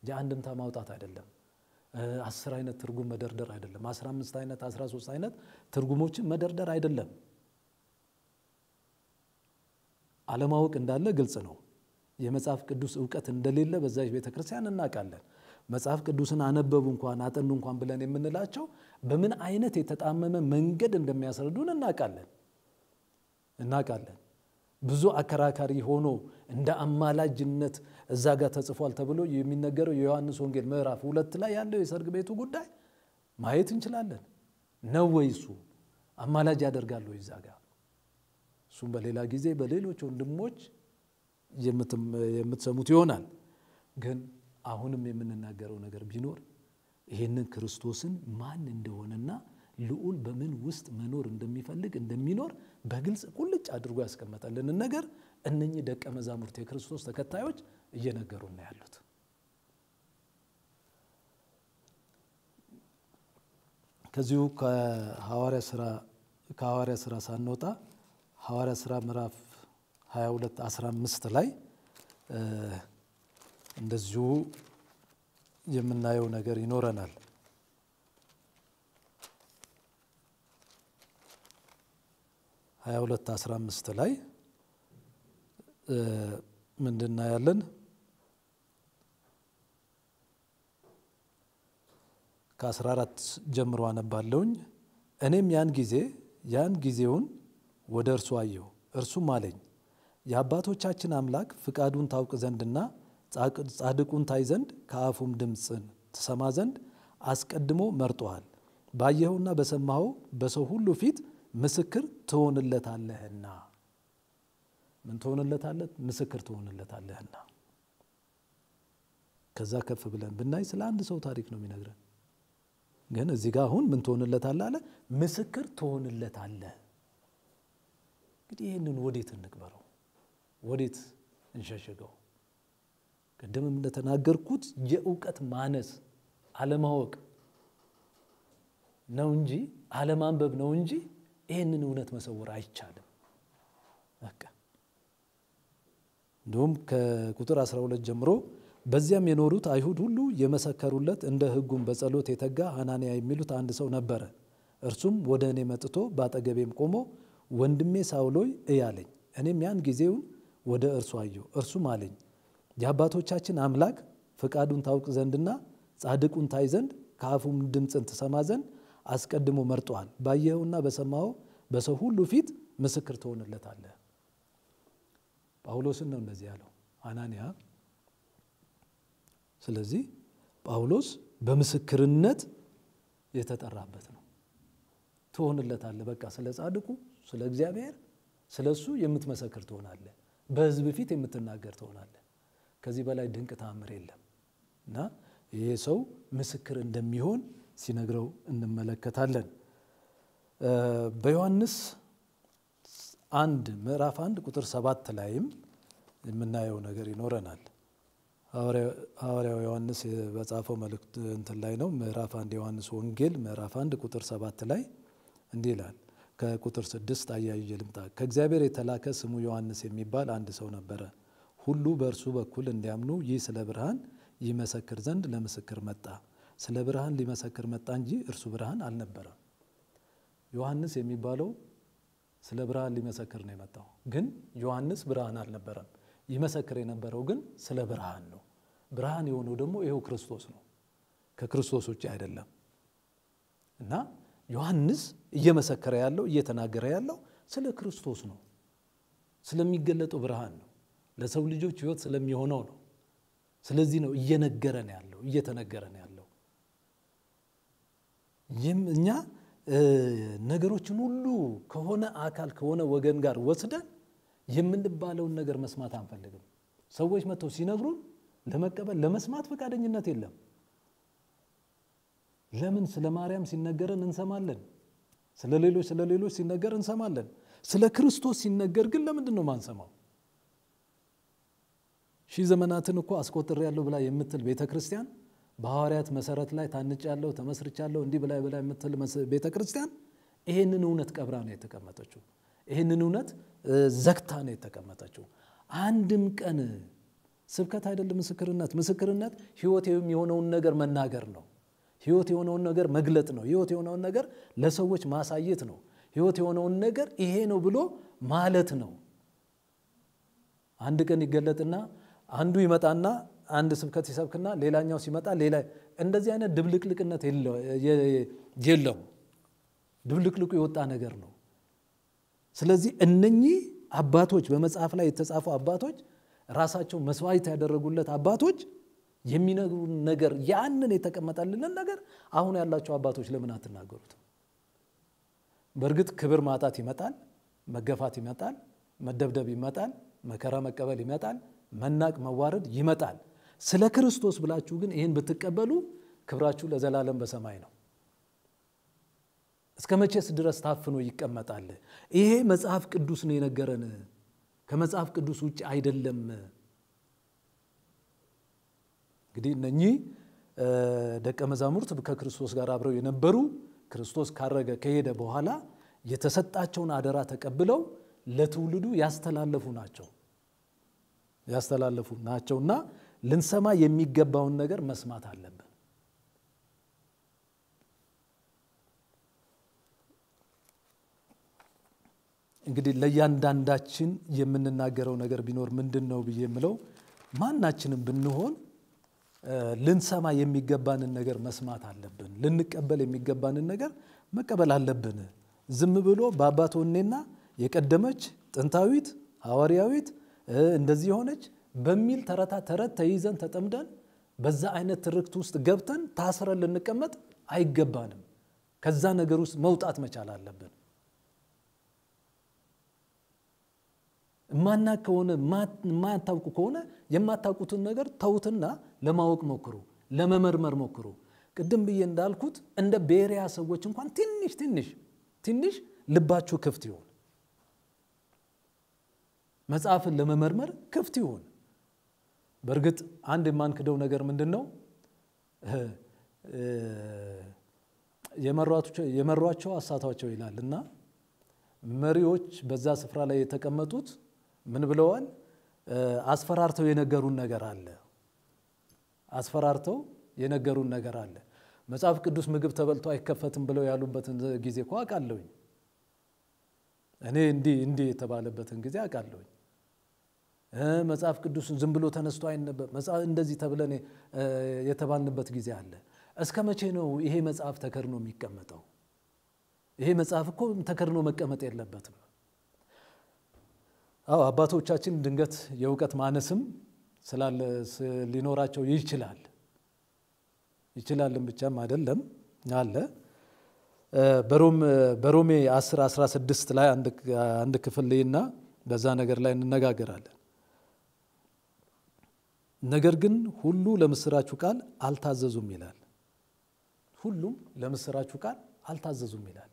እንጂ አንድምታ ማውጣት አይደለም። 10 አይነት ትርጉም መደርደር አይደለም። 15 አይነት፣ 13 አይነት ትርጉሞችን መደርደር አይደለም። አለማወቅ እንዳለ ግልጽ ነው። የመጽሐፍ ቅዱስ እውቀት እንደሌለ በዛች ቤተ ክርስቲያን እናውቃለን። መጽሐፍ ቅዱስን አነበቡ እንኳን አጠኑ እንኳን ብለን የምንላቸው በምን አይነት የተጣመመ መንገድ እንደሚያስረዱን እናውቃለን። ብዙ አከራካሪ ሆኖ እንደ አማላጅነት እዛ ጋር ተጽፏል ተብሎ የሚነገረው የዮሐንስ ወንጌል ምዕራፍ 2 ላይ ያለው የሰርግ ቤቱ ጉዳይ ማየት እንችላለን። ነው ወይ እሱ አማላጅ ያደርጋል ወይ እዛ ጋር? እሱም በሌላ ጊዜ በሌሎች ወንድሞች የምትሰሙት ይሆናል። ግን አሁንም የምንናገረው ነገር ቢኖር ይህንን ክርስቶስን ማን እንደሆነና ልዑል በምን ውስጥ መኖር እንደሚፈልግ እንደሚኖር በግልጽ ቁልጭ አድርጎ ያስቀመጠልንን ነገር እነኚህ ደቀ መዛሙርት የክርስቶስ ተከታዮች እየነገሩን ነው ያሉት። ከዚሁ ከሐዋርያ ስራ ሳንወጣ ሐዋርያ ስራ ምዕራፍ 22 15 ላይ እንደዚሁ የምናየው ነገር ይኖረናል። 22 15 ላይ ምንድን እናያለን? ከ14 ጀምሮ አነባለሁኝ። እኔም ያን ጊዜ ያን ጊዜውን ወደ እርሱ አየሁ፣ እርሱም አለኝ የአባቶቻችን አምላክ ፍቃዱን ታውቅ ዘንድና ጻድቁን ታይ ዘንድ ከአፉም ድምፅን ትሰማ ዘንድ አስቀድሞ መርጦሃል። ባየኸውና በሰማኸው በሰው ሁሉ ፊት ምስክር ትሆንለታለህና። ምን ትሆንለታለህ? ምስክር ትሆንለታለህና። ከዛ ከፍ ብለን ብናይ ስለ አንድ ሰው ታሪክ ነው የሚነግረን። ግን እዚህ ጋር አሁን ምን ትሆንለታለህ አለ? ምስክር ትሆንለታለህ። እንግዲህ ይህንን ወዴት እንቅበረው? ወዴት እንሸሽገው? ቅድምም እንደተናገርኩት የእውቀት ማነስ አለማወቅ ነው እንጂ አለማንበብ ነው እንጂ ይህንን እውነት መሰወር አይቻልም። በቃ እንዲሁም ከቁጥር 12 ጀምሮ በዚያም የኖሩት አይሁድ ሁሉ የመሰከሩለት እንደ ሕጉም በጸሎት የተጋ ሐናንያ የሚሉት አንድ ሰው ነበረ። እርሱም ወደ እኔ መጥቶ በአጠገቤም ቆሞ ወንድሜ ሳውል ሆይ እይ አለኝ። እኔም ያን ጊዜውን ወደ እርሱ አየሁ። እርሱም አለኝ የአባቶቻችን አምላክ ፈቃዱን ታውቅ ዘንድና ጻድቁን ታይ ዘንድ ከአፉም ድምፅን ትሰማ ዘንድ አስቀድሞ መርጦሃል። ባየኸውና በሰማኸው በሰው ሁሉ ፊት ምስክር ትሆንለታለህ። ጳውሎስን ነው እንደዚህ ያለው ሐናንያ። ስለዚህ ጳውሎስ በምስክርነት የተጠራበት ነው። ትሆንለታለህ። በቃ ስለ ጻድቁ፣ ስለ እግዚአብሔር፣ ስለ እሱ የምትመሰክር ትሆናለህ። በሕዝብ ፊት የምትናገር ትሆናለህ። ከዚህ በላይ ድንቅ ተአምር የለም እና ይሄ ሰው ምስክር እንደሚሆን ሲነግረው እንመለከታለን። በዮሐንስ 1 ምዕራፍ 1 ቁጥር 7 ላይም የምናየው ነገር ይኖረናል። ሐዋርያው ዮሐንስ በጻፈው መልእክት እንትን ላይ ነው። ምዕራፍ 1 ዮሐንስ ወንጌል ምዕራፍ 1 ቁጥር 7 ላይ እንዲህ ይላል። ከቁጥር 6 አያይዤ ልምጣ። ከእግዚአብሔር የተላከ ስሙ ዮሐንስ የሚባል አንድ ሰው ነበረ። ሁሉ በእርሱ በኩል እንዲያምኑ ይህ ስለ ብርሃን ይመሰክር ዘንድ ለምስክር መጣ። ስለ ብርሃን ሊመሰክር መጣ እንጂ እርሱ ብርሃን አልነበረም። ዮሐንስ የሚባለው ስለ ብርሃን ሊመሰክር ነው የመጣው። ግን ዮሐንስ ብርሃን አልነበረም። ይመሰክር የነበረው ግን ስለ ብርሃን ነው። ብርሃን የሆነው ደግሞ ይኸው ክርስቶስ ነው። ከክርስቶስ ውጭ አይደለም። እና ዮሐንስ እየመሰከረ ያለው እየተናገረ ያለው ስለ ክርስቶስ ነው። ስለሚገለጠው ብርሃን ነው። ለሰው ልጆች ሕይወት ስለሚሆነው ነው። ስለዚህ ነው እየነገረን ያለው እየተነገረን ያለው። ይህም እኛ ነገሮችን ሁሉ ከሆነ አካል ከሆነ ወገን ጋር ወስደን የምንባለውን ነገር መስማት አንፈልግም። ሰዎች መጥተው ሲነግሩን ለመቀበል ለመስማት ፈቃደኝነት የለም። ለምን? ስለ ማርያም ሲነገረን እንሰማለን። ስለ ሌሎች ሲነገር እንሰማለን። ስለ ክርስቶስ ሲነገር ግን ለምንድን ነው ማንሰማው? ሺህ ዘመናትን እኮ አስቆጥሬያለሁ ብላ የምትል ቤተ ክርስቲያን፣ በሐዋርያት መሰረት ላይ ታንጫለሁ ተመስርቻለሁ እንዲህ ብላ ብላ የምትል ቤተ ክርስቲያን ይሄንን እውነት ቀብራ ነው የተቀመጠችው። ይሄንን እውነት ዘግታ ነው የተቀመጠችው። አንድም ቀን ስብከት አይደለም ምስክርነት። ምስክርነት ሕይወት የሆነውን ነገር መናገር ነው። ሕይወት የሆነውን ነገር መግለጥ ነው። ሕይወት የሆነውን ነገር ለሰዎች ማሳየት ነው። ሕይወት የሆነውን ነገር ይሄ ነው ብሎ ማለት ነው። አንድ ቀን ይገለጥና አንዱ ይመጣና አንድ ስብከት ሲሰብክና ሌላኛው ሲመጣ ሌላ፣ እንደዚህ አይነት ድብልቅልቅነት የለውም። ድብልቅልቁ የወጣ ነገር ነው። ስለዚህ እነኚህ አባቶች፣ በመጽሐፍ ላይ የተጻፉ አባቶች፣ ራሳቸው መስዋዕት ያደረጉለት አባቶች የሚነግሩን ነገር፣ ያንን የተቀመጠልንን ነገር አሁን ያላቸው አባቶች ለምን አትናገሩትም? በእርግጥ ክብር ማጣት ይመጣል፣ መገፋት ይመጣል፣ መደብደብ ይመጣል፣ መከራ መቀበል ይመጣል፣ መናቅ መዋረድ ይመጣል። ስለ ክርስቶስ ብላችሁ ግን ይህን ብትቀበሉ ክብራችሁ ለዘላለም በሰማይ ነው። እስከ መቼስ ድረስ ታፍኖ ይቀመጣል? ይሄ መጽሐፍ ቅዱስ ነው የነገረን። ከመጽሐፍ ቅዱስ ውጭ አይደለም። እንግዲህ እነኚህ ደቀ መዛሙርት ከክርስቶስ ጋር አብረው የነበሩ፣ ክርስቶስ ካረገ ከሄደ በኋላ የተሰጣቸውን አደራ ተቀብለው ለትውልዱ ያስተላለፉ ናቸውና ልንሰማ የሚገባውን ነገር መስማት አለብን። እንግዲህ ለእያንዳንዳችን የምንናገረው ነገር ቢኖር ምንድን ነው ብዬ የምለው፣ ማናችንም ብንሆን ልንሰማ የሚገባንን ነገር መስማት አለብን። ልንቀበል የሚገባንን ነገር መቀበል አለብን። ዝም ብሎ በአባት ወኔና የቀደመች ጥንታዊት ሐዋርያዊት እንደዚህ የሆነች በሚል ተረታ ተረት ተይዘን ተጠምደን በዛ አይነት ትርክት ውስጥ ገብተን ታስረን ልንቀመጥ አይገባንም። ከዛ ነገር ውስጥ መውጣት መቻል አለብን። ማናቅ ከሆነ፣ የማታውቁ ከሆነ የማታውቁትን ነገር ተውትና ለማወቅ ሞክሩ፣ ለመመርመር ሞክሩ። ቅድም ብዬ እንዳልኩት እንደ ቤሪያ ሰዎች እንኳን ትንሽ ትንሽ ትንሽ ልባችሁ ክፍት ይሁን፣ መጽሐፍን ለመመርመር ክፍት ይሁን። በእርግጥ አንድ የማንክደው ነገር ምንድን ነው? የመሯቸው አሳቷቸው ይላል እና መሪዎች በዛ ስፍራ ላይ የተቀመጡት ምን ብለዋል? አስፈራርተው የነገሩን ነገር አለ። አስፈራርተው የነገሩን ነገር አለ። መጽሐፍ ቅዱስ ምግብ ተበልቶ አይከፈትም ብለው ያሉበትን ጊዜ እኮ አውቃለሁኝ። እኔ እንዲህ እንዲህ የተባለበትን ጊዜ አውቃለሁኝ። መጽሐፍ ቅዱስ ዝም ብሎ ተነስቶ አይነበብ እንደዚህ ተብለን የተባልንበት ጊዜ አለ። እስከ መቼ ነው ይሄ መጽሐፍ ተከድኖ የሚቀመጠው? ይሄ መጽሐፍ እኮ ተከድኖ መቀመጥ የለበትም። አዎ፣ አባቶቻችን ድንገት የእውቀት ማነስም ስላለ ሊኖራቸው ይችላል። ይችላልን ብቻም አይደለም አለ። በሮሜ 10 16 ላይ አንድ ክፍል ልይና በዛ ነገር ላይ እንነጋገራለን። ነገር ግን ሁሉ ለምስራቹ ቃል አልታዘዙም ይላል። ሁሉም ለምስራቹ ቃል አልታዘዙም ይላል።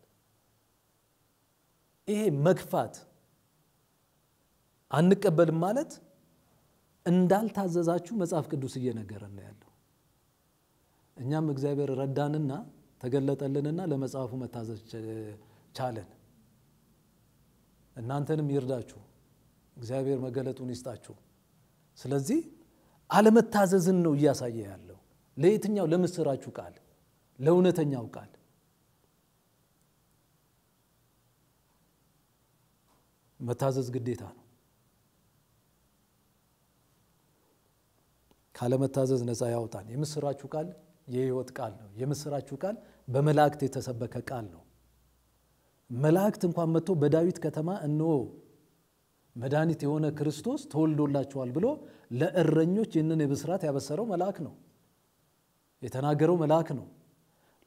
ይሄ መግፋት አንቀበልም ማለት እንዳልታዘዛችሁ መጽሐፍ ቅዱስ እየነገረን ነው ያለው። እኛም እግዚአብሔር ረዳንና ተገለጠልንና ለመጽሐፉ መታዘዝ ቻለን። እናንተንም ይርዳችሁ፣ እግዚአብሔር መገለጡን ይስጣችሁ። ስለዚህ አለመታዘዝን ነው እያሳየ ያለው። ለየትኛው? ለምስራችሁ ቃል፣ ለእውነተኛው ቃል መታዘዝ ግዴታ ነው። ካለመታዘዝ ነፃ ያውጣን። የምስራችሁ ቃል የሕይወት ቃል ነው። የምስራችሁ ቃል በመላእክት የተሰበከ ቃል ነው። መላእክት እንኳን መጥቶ በዳዊት ከተማ እነሆ መድኃኒት የሆነ ክርስቶስ ተወልዶላችኋል ብሎ ለእረኞች ይህንን የብስራት ያበሰረው መልአክ ነው። የተናገረው መልአክ ነው።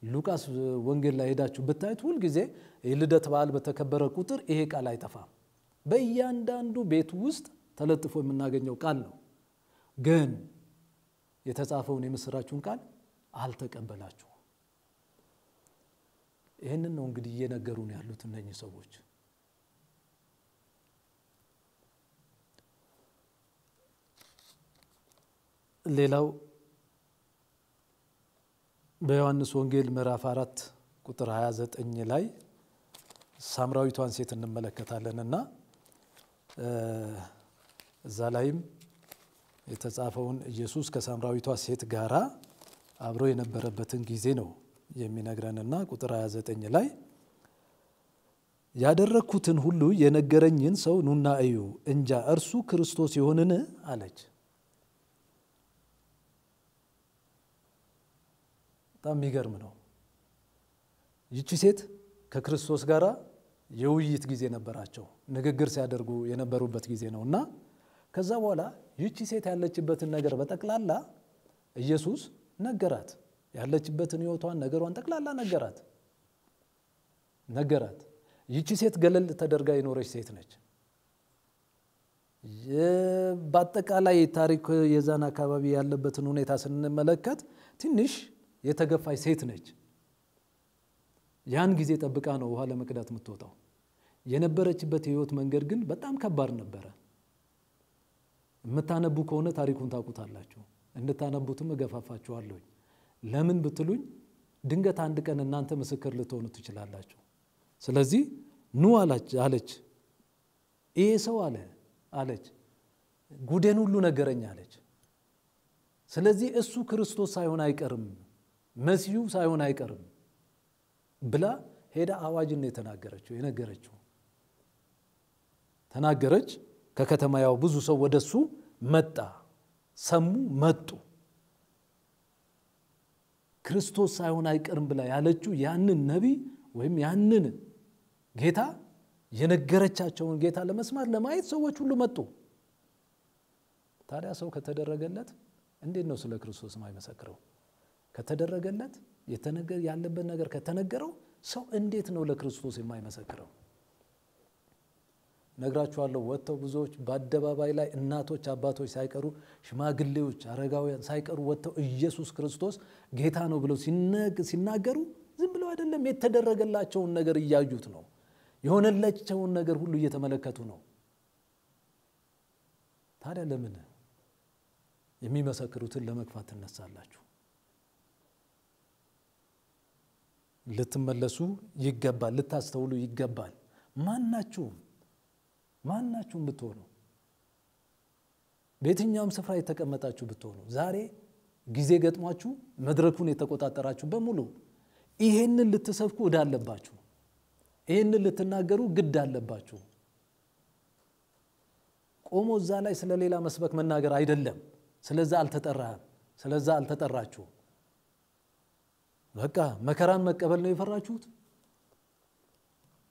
ሉቃስ ወንጌል ላይ ሄዳችሁ ብታዩት ሁልጊዜ የልደት በዓል በተከበረ ቁጥር ይሄ ቃል አይጠፋም። በእያንዳንዱ ቤት ውስጥ ተለጥፎ የምናገኘው ቃል ነው። ግን የተጻፈውን የምስራችሁን ቃል አልተቀበላችሁም። ይህንን ነው እንግዲህ እየነገሩን ያሉት እነኚህ ሰዎች። ሌላው በዮሐንስ ወንጌል ምዕራፍ 4 ቁጥር 29 ላይ ሳምራዊቷን ሴት እንመለከታለን እና እዛ ላይም የተጻፈውን ኢየሱስ ከሳምራዊቷ ሴት ጋራ አብሮ የነበረበትን ጊዜ ነው የሚነግረንና ቁጥር 29 ላይ ያደረግኩትን ሁሉ የነገረኝን ሰው ኑና እዩ፣ እንጃ እርሱ ክርስቶስ ይሆንን አለች። በጣም የሚገርም ነው። ይቺ ሴት ከክርስቶስ ጋር የውይይት ጊዜ ነበራቸው፣ ንግግር ሲያደርጉ የነበሩበት ጊዜ ነው እና ከዛ በኋላ ይቺ ሴት ያለችበትን ነገር በጠቅላላ ኢየሱስ ነገራት። ያለችበትን ሕይወቷን፣ ነገሯን ጠቅላላ ነገራት። ይቺ ሴት ገለል ተደርጋ የኖረች ሴት ነች። በአጠቃላይ ታሪክ የዛን አካባቢ ያለበትን ሁኔታ ስንመለከት ትንሽ የተገፋች ሴት ነች። ያን ጊዜ ጠብቃ ነው ውሃ ለመቅዳት የምትወጣው። የነበረችበት የህይወት መንገድ ግን በጣም ከባድ ነበረ። የምታነቡ ከሆነ ታሪኩን ታውቁታላችሁ። እንድታነቡትም እገፋፋችኋለሁኝ። ለምን ብትሉኝ ድንገት አንድ ቀን እናንተ ምስክር ልትሆኑ ትችላላችሁ። ስለዚህ ኑ አለች። ይሄ ሰው አለች ጉዴን ሁሉ ነገረኝ አለች። ስለዚህ እሱ ክርስቶስ ሳይሆን አይቀርም፣ መሲሁ ሳይሆን አይቀርም ብላ ሄዳ አዋጅን ነው የተናገረችው የነገረችው ተናገረች። ከከተማ ያው ብዙ ሰው ወደሱ መጣ፣ ሰሙ፣ መጡ። ክርስቶስ ሳይሆን አይቀርም ብላ ያለችው ያንን ነቢይ ወይም ያንን ጌታ የነገረቻቸውን ጌታ ለመስማት ለማየት ሰዎች ሁሉ መጡ። ታዲያ ሰው ከተደረገለት እንዴት ነው ስለ ክርስቶስ የማይመሰክረው? ከተደረገለት ያለበት ነገር ከተነገረው ሰው እንዴት ነው ለክርስቶስ የማይመሰክረው? ነግራችኋለሁ። ወጥተው ብዙዎች በአደባባይ ላይ እናቶች፣ አባቶች ሳይቀሩ፣ ሽማግሌዎች፣ አረጋውያን ሳይቀሩ ወጥተው ኢየሱስ ክርስቶስ ጌታ ነው ብለው ሲናገሩ ዝም ብለው አይደለም። የተደረገላቸውን ነገር እያዩት ነው። የሆነላቸውን ነገር ሁሉ እየተመለከቱ ነው። ታዲያ ለምን የሚመሰክሩትን ለመግፋት ትነሳላችሁ? ልትመለሱ ይገባል። ልታስተውሉ ይገባል። ማናችሁም ማናችሁም ብትሆኑ፣ በየትኛውም ስፍራ የተቀመጣችሁ ብትሆኑ፣ ዛሬ ጊዜ ገጥሟችሁ መድረኩን የተቆጣጠራችሁ በሙሉ ይሄንን ልትሰብኩ ዕዳ አለባችሁ። ይሄንን ልትናገሩ ግድ አለባችሁ። ቆሞ እዛ ላይ ስለሌላ መስበክ መናገር አይደለም። ስለዛ አልተጠራህም፣ ስለዛ አልተጠራችሁም። በቃ መከራን መቀበል ነው የፈራችሁት።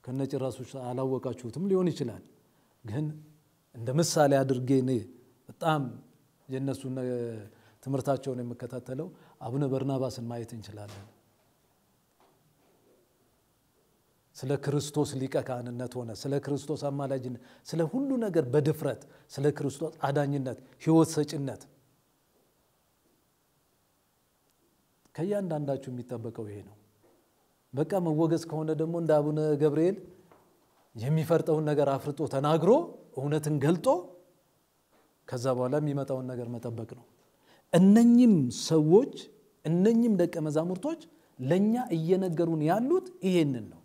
ከነጭራሱ አላወቃችሁትም ሊሆን ይችላል። ግን እንደ ምሳሌ አድርጌ እኔ በጣም የእነሱን ትምህርታቸውን የምከታተለው አቡነ በርናባስን ማየት እንችላለን። ስለ ክርስቶስ ሊቀ ካህንነት ሆነ፣ ስለ ክርስቶስ አማላጅነት፣ ስለ ሁሉ ነገር በድፍረት፣ ስለ ክርስቶስ አዳኝነት፣ ሕይወት ሰጭነት ከእያንዳንዳችሁ የሚጠበቀው ይሄ ነው። በቃ መወገዝ ከሆነ ደግሞ እንደ አቡነ ገብርኤል የሚፈርጠውን ነገር አፍርጦ ተናግሮ፣ እውነትን ገልጦ፣ ከዛ በኋላ የሚመጣውን ነገር መጠበቅ ነው። እነኚህም ሰዎች፣ እነኚህም ደቀ መዛሙርቶች ለእኛ እየነገሩን ያሉት ይሄንን ነው።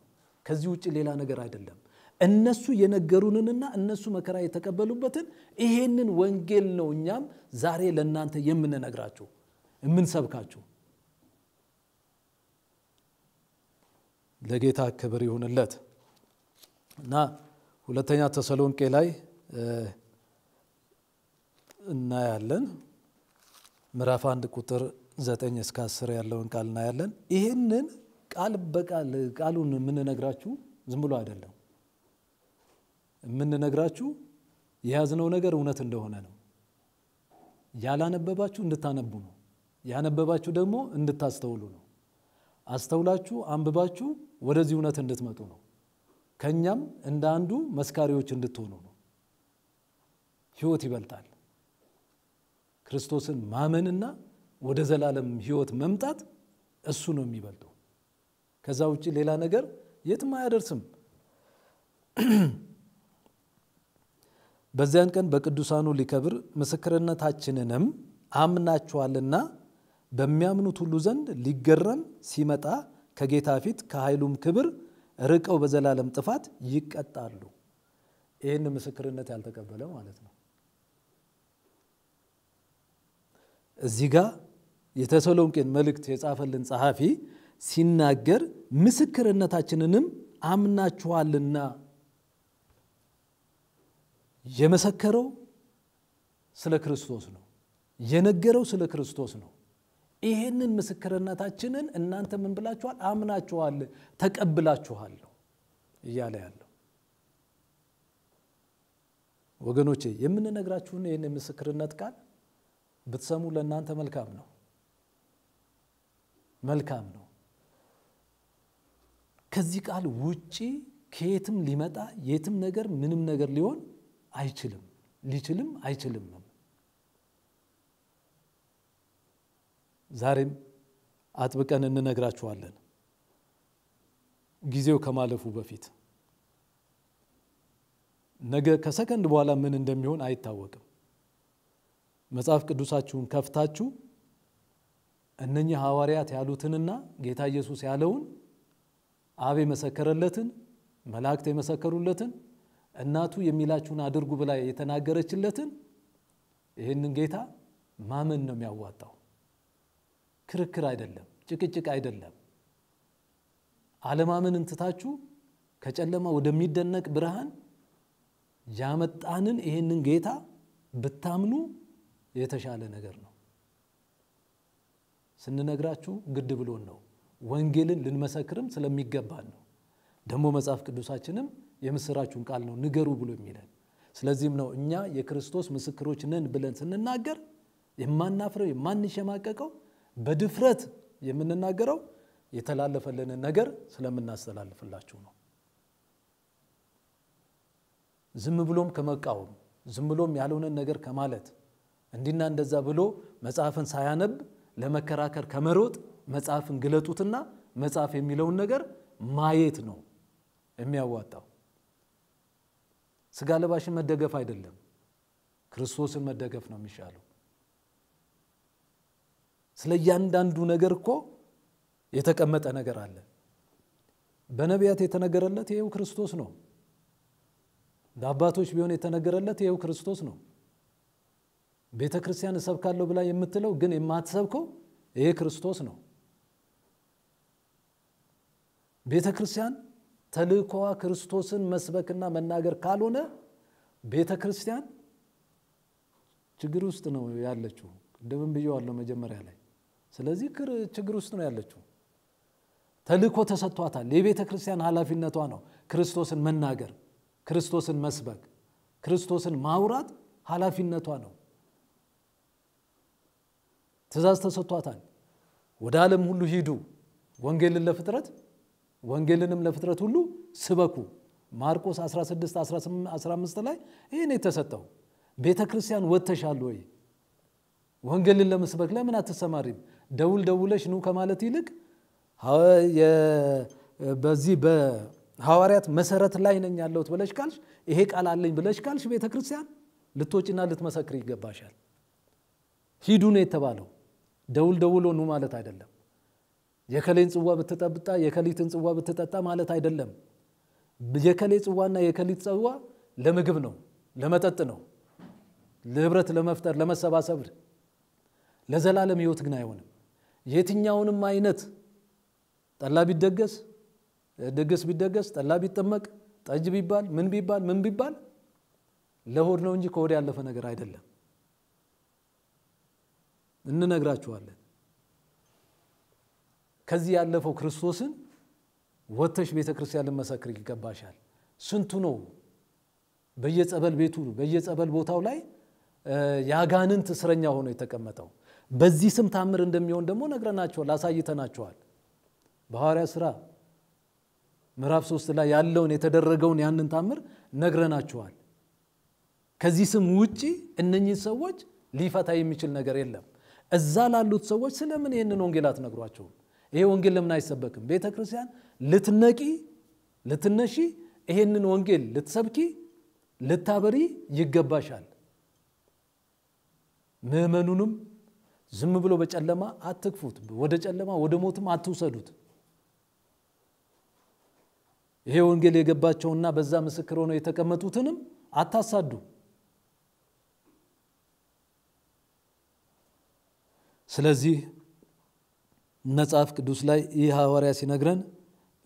ከዚህ ውጭ ሌላ ነገር አይደለም። እነሱ የነገሩንንና እነሱ መከራ የተቀበሉበትን ይሄንን ወንጌል ነው እኛም ዛሬ ለእናንተ የምንነግራችሁ፣ የምንሰብካችሁ። ለጌታ ክብር ይሁንለት። እና ሁለተኛ ተሰሎንቄ ላይ እናያለን። ምዕራፍ 1 ቁጥር 9 እስከ 10 ያለውን ቃል እናያለን። ይህንን ቃል በቃል ቃሉን የምንነግራችሁ ዝም ብሎ አይደለም። የምንነግራችሁ የያዝነው ነገር እውነት እንደሆነ ነው። ያላነበባችሁ እንድታነቡ ነው። ያነበባችሁ ደግሞ እንድታስተውሉ ነው። አስተውላችሁ አንብባችሁ ወደዚህ እውነት እንድትመጡ ነው። ከኛም እንደ አንዱ መስካሪዎች እንድትሆኑ ነው። ሕይወት ይበልጣል። ክርስቶስን ማመንና ወደ ዘላለም ሕይወት መምጣት እሱ ነው የሚበልጠው። ከዛ ውጭ ሌላ ነገር የትም አያደርስም። በዚያን ቀን በቅዱሳኑ ሊከብር ምስክርነታችንንም አምናችኋልና በሚያምኑት ሁሉ ዘንድ ሊገረም ሲመጣ ከጌታ ፊት ከኃይሉም ክብር ርቀው በዘላለም ጥፋት ይቀጣሉ። ይህን ምስክርነት ያልተቀበለ ማለት ነው። እዚህ ጋር የተሰሎንቄን መልእክት የጻፈልን ጸሐፊ ሲናገር ምስክርነታችንንም አምናችኋልና፣ የመሰከረው ስለ ክርስቶስ ነው። የነገረው ስለ ክርስቶስ ነው። ይሄንን ምስክርነታችንን እናንተ ምን ብላችኋል? አምናችኋል፣ ተቀብላችኋል ነው እያለ ያለው። ወገኖቼ፣ የምንነግራችሁን ይህን የምስክርነት ቃል ብትሰሙ ለእናንተ መልካም ነው፣ መልካም ነው። ከዚህ ቃል ውጪ ከየትም ሊመጣ የትም ነገር ምንም ነገር ሊሆን አይችልም፣ ሊችልም አይችልም። ዛሬም አጥብቀን እንነግራችኋለን ጊዜው ከማለፉ በፊት። ነገ ከሰከንድ በኋላ ምን እንደሚሆን አይታወቅም። መጽሐፍ ቅዱሳችሁን ከፍታችሁ እነኚህ ሐዋርያት ያሉትንና ጌታ ኢየሱስ ያለውን፣ አብ የመሰከረለትን፣ መላእክት የመሰከሩለትን፣ እናቱ የሚላችሁን አድርጉ ብላ የተናገረችለትን ይህንን ጌታ ማመን ነው የሚያዋጣው። ክርክር አይደለም፣ ጭቅጭቅ አይደለም። አለማመንን ትታችሁ ከጨለማ ወደሚደነቅ ብርሃን ያመጣንን ይህንን ጌታ ብታምኑ የተሻለ ነገር ነው። ስንነግራችሁ ግድ ብሎን ነው። ወንጌልን ልንመሰክርም ስለሚገባን ነው። ደግሞ መጽሐፍ ቅዱሳችንም የምስራችሁን ቃል ነው ንገሩ ብሎ የሚለን። ስለዚህም ነው እኛ የክርስቶስ ምስክሮች ነን ብለን ስንናገር የማናፍረው፣ የማንሸማቀቀው፣ በድፍረት የምንናገረው የተላለፈልንን ነገር ስለምናስተላልፍላችሁ ነው። ዝም ብሎም ከመቃወም፣ ዝም ብሎም ያልሆነን ነገር ከማለት፣ እንዲና እንደዛ ብሎ መጽሐፍን ሳያነብ ለመከራከር ከመሮጥ መጽሐፍን ግለጡትና መጽሐፍ የሚለውን ነገር ማየት ነው የሚያዋጣው። ስጋ ለባሽን መደገፍ አይደለም፣ ክርስቶስን መደገፍ ነው የሚሻለው። ስለ እያንዳንዱ ነገር እኮ የተቀመጠ ነገር አለ። በነቢያት የተነገረለት ይሄው ክርስቶስ ነው። በአባቶች ቢሆን የተነገረለት ይሄው ክርስቶስ ነው። ቤተ ክርስቲያን እሰብካለሁ ብላ የምትለው ግን የማትሰብከው ይሄ ክርስቶስ ነው። ቤተ ክርስቲያን ተልእኮዋ ክርስቶስን መስበክና መናገር ካልሆነ ቤተ ክርስቲያን ችግር ውስጥ ነው ያለችው። ቅድምም ብዬዋለሁ መጀመሪያ ላይ። ስለዚህ ችግር ውስጥ ነው ያለችው። ተልእኮ ተሰጥቷታል። የቤተ ክርስቲያን ኃላፊነቷ ነው ክርስቶስን መናገር፣ ክርስቶስን መስበክ፣ ክርስቶስን ማውራት ኃላፊነቷ ነው። ትእዛዝ ተሰጥቷታል። ወደ ዓለም ሁሉ ሂዱ፣ ወንጌልን ለፍጥረት ወንጌልንም ለፍጥረት ሁሉ ስበኩ። ማርቆስ 16 15 ላይ ይህን የተሰጠው። ቤተ ክርስቲያን ወጥተሻል ወይ? ወንጌልን ለመስበክ ለምን አትሰማሪም? ደውል ደውለሽ ኑ ከማለት ይልቅ በዚህ በሐዋርያት መሰረት ላይ ነኝ ያለሁት ብለሽ ካልሽ፣ ይሄ ቃል አለኝ ብለሽ ካልሽ ቤተ ክርስቲያን ልትወጪና ልትመሰክር ይገባሻል። ሂዱ ነው የተባለው። ደውል ደውሎ ኑ ማለት አይደለም። የከሌን ጽዋ ብትጠጣ የከሊትን ጽዋ ብትጠጣ ማለት አይደለም። የከሌ ጽዋና የከሊት ጽዋ ለምግብ ነው፣ ለመጠጥ ነው፣ ለህብረት ለመፍጠር ለመሰባሰብ፣ ለዘላለም ሕይወት ግን አይሆንም። የትኛውንም አይነት ጠላ ቢደገስ፣ ድግስ ቢደገስ፣ ጠላ ቢጠመቅ፣ ጠጅ ቢባል፣ ምን ቢባል ምን ቢባል ለሆድ ነው እንጂ ከሆድ ያለፈ ነገር አይደለም። እንነግራችኋለን። ከዚህ ያለፈው ክርስቶስን ወጥተሽ ቤተ ክርስቲያን ልመሰክር ይገባሻል። ስንቱ ነው በየጸበል ቤቱ በየጸበል ቦታው ላይ የአጋንንት እስረኛ ሆኖ የተቀመጠው። በዚህ ስም ታምር እንደሚሆን ደግሞ ነግረናቸዋል፣ አሳይተናቸዋል። በሐዋርያ ሥራ ምዕራፍ 3 ላይ ያለውን የተደረገውን ያንን ታምር ነግረናቸዋል። ከዚህ ስም ውጪ እነኚህ ሰዎች ሊፈታ የሚችል ነገር የለም። እዛ ላሉት ሰዎች ስለምን ይህንን ወንጌል አትነግሯቸውም? ይሄ ወንጌል ለምን አይሰበክም? ቤተ ክርስቲያን ልትነቂ ልትነሺ፣ ይሄንን ወንጌል ልትሰብኪ ልታበሪ ይገባሻል። ምዕመኑንም ዝም ብሎ በጨለማ አትግፉት፣ ወደ ጨለማ ወደ ሞትም አትውሰዱት። ይሄ ወንጌል የገባቸውና በዛ ምስክር ሆነው የተቀመጡትንም አታሳዱ። ስለዚህ መጽሐፍ ቅዱስ ላይ ይህ ሐዋርያ ሲነግረን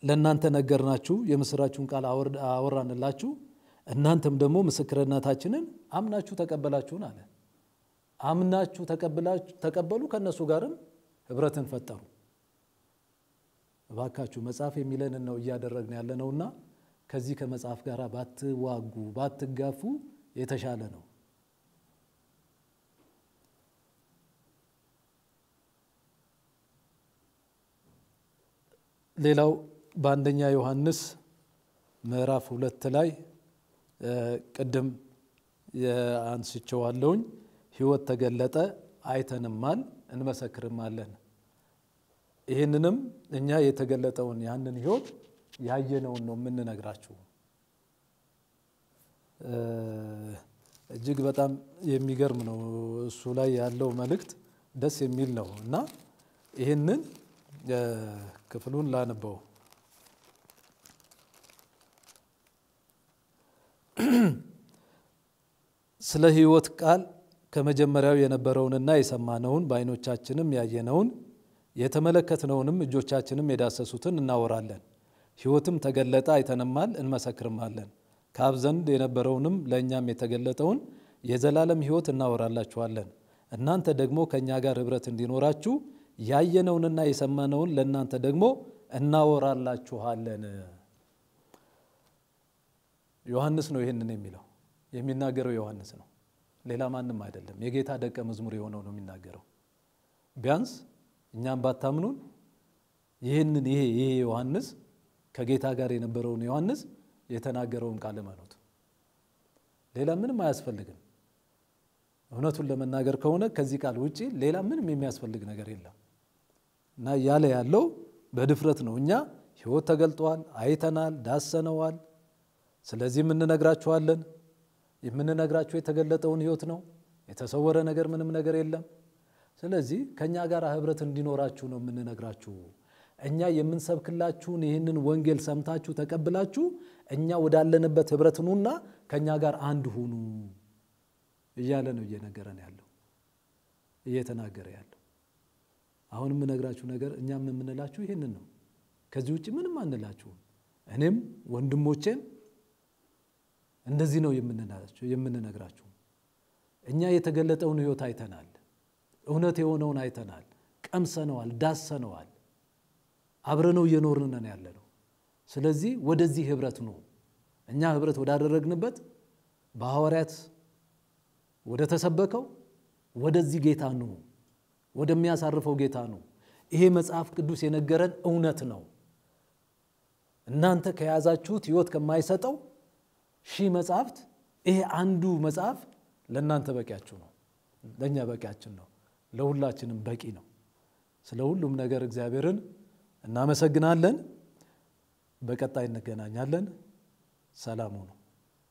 ለእናንተ ነገርናችሁ፣ የምስራችሁን ቃል አወራንላችሁ፣ እናንተም ደግሞ ምስክርነታችንን አምናችሁ ተቀበላችሁን አለ። አምናችሁ ተቀበሉ፣ ከእነሱ ጋርም ህብረትን ፈጠሩ። እባካችሁ መጽሐፍ የሚለንን ነው እያደረግን ያለነውና ከዚህ ከመጽሐፍ ጋር ባትዋጉ ባትጋፉ የተሻለ ነው። ሌላው በአንደኛ ዮሐንስ ምዕራፍ 2 ላይ ቅድም አንስቼዋለሁኝ። ሕይወት ተገለጠ አይተንማል እንመሰክርማለን። ይህንንም እኛ የተገለጠውን ያንን ሕይወት ያየነውን ነው የምንነግራችሁ። እጅግ በጣም የሚገርም ነው። እሱ ላይ ያለው መልእክት ደስ የሚል ነው እና ይህንን ክፍሉን ላንበው። ስለ ሕይወት ቃል ከመጀመሪያው የነበረውንና የሰማነውን በዓይኖቻችንም ያየነውን የተመለከትነውንም እጆቻችንም የዳሰሱትን እናወራለን። ሕይወትም ተገለጠ አይተንማል እንመሰክርማለን። ከአብ ዘንድ የነበረውንም ለእኛም የተገለጠውን የዘላለም ሕይወት እናወራላችኋለን። እናንተ ደግሞ ከእኛ ጋር ኅብረት እንዲኖራችሁ ያየነውንና የሰማነውን ለእናንተ ደግሞ እናወራላችኋለን። ዮሐንስ ነው ይህንን የሚለው፣ የሚናገረው ዮሐንስ ነው፣ ሌላ ማንም አይደለም። የጌታ ደቀ መዝሙር የሆነው ነው የሚናገረው። ቢያንስ እኛም ባታምኑን ይህንን ይሄ ዮሐንስ ከጌታ ጋር የነበረውን ዮሐንስ የተናገረውን ቃል እመኑት። ሌላ ምንም አያስፈልግም። እውነቱን ለመናገር ከሆነ ከዚህ ቃል ውጪ ሌላ ምንም የሚያስፈልግ ነገር የለም። እና እያለ ያለው በድፍረት ነው። እኛ ሕይወት ተገልጧል፣ አይተናል፣ ዳሰነዋል። ስለዚህ የምንነግራችኋለን። የምንነግራችሁ የተገለጠውን ሕይወት ነው። የተሰወረ ነገር ምንም ነገር የለም። ስለዚህ ከእኛ ጋር ኅብረት እንዲኖራችሁ ነው የምንነግራችሁ። እኛ የምንሰብክላችሁን ይህንን ወንጌል ሰምታችሁ ተቀብላችሁ እኛ ወዳለንበት ኅብረት ኑና ከእኛ ጋር አንድ ሁኑ እያለ ነው እየነገረን ያለው፣ እየተናገረ ያለው። አሁን የምነግራችሁ ነገር እኛም የምንላችሁ ይህንን ነው። ከዚህ ውጭ ምንም አንላችሁም። እኔም ወንድሞቼም እንደዚህ ነው የምንነግራችሁ። እኛ የተገለጠውን ሕይወት አይተናል። እውነት የሆነውን አይተናል፣ ቀምሰነዋል፣ ዳሰነዋል። አብረነው እየኖርን ነን ያለ ነው። ስለዚህ ወደዚህ ኅብረት ነው፣ እኛ ኅብረት ወዳደረግንበት፣ በሐዋርያት ወደ ተሰበከው ወደዚህ ጌታ ነው፣ ወደሚያሳርፈው ጌታ ነው። ይሄ መጽሐፍ ቅዱስ የነገረን እውነት ነው። እናንተ ከያዛችሁት ሕይወት ከማይሰጠው ሺህ መጽሐፍት ይሄ አንዱ መጽሐፍ ለእናንተ በቂያችሁ ነው፣ ለእኛ በቂያችን ነው፣ ለሁላችንም በቂ ነው። ስለ ሁሉም ነገር እግዚአብሔርን እናመሰግናለን። በቀጣይ እንገናኛለን። ሰላም ሁኑ።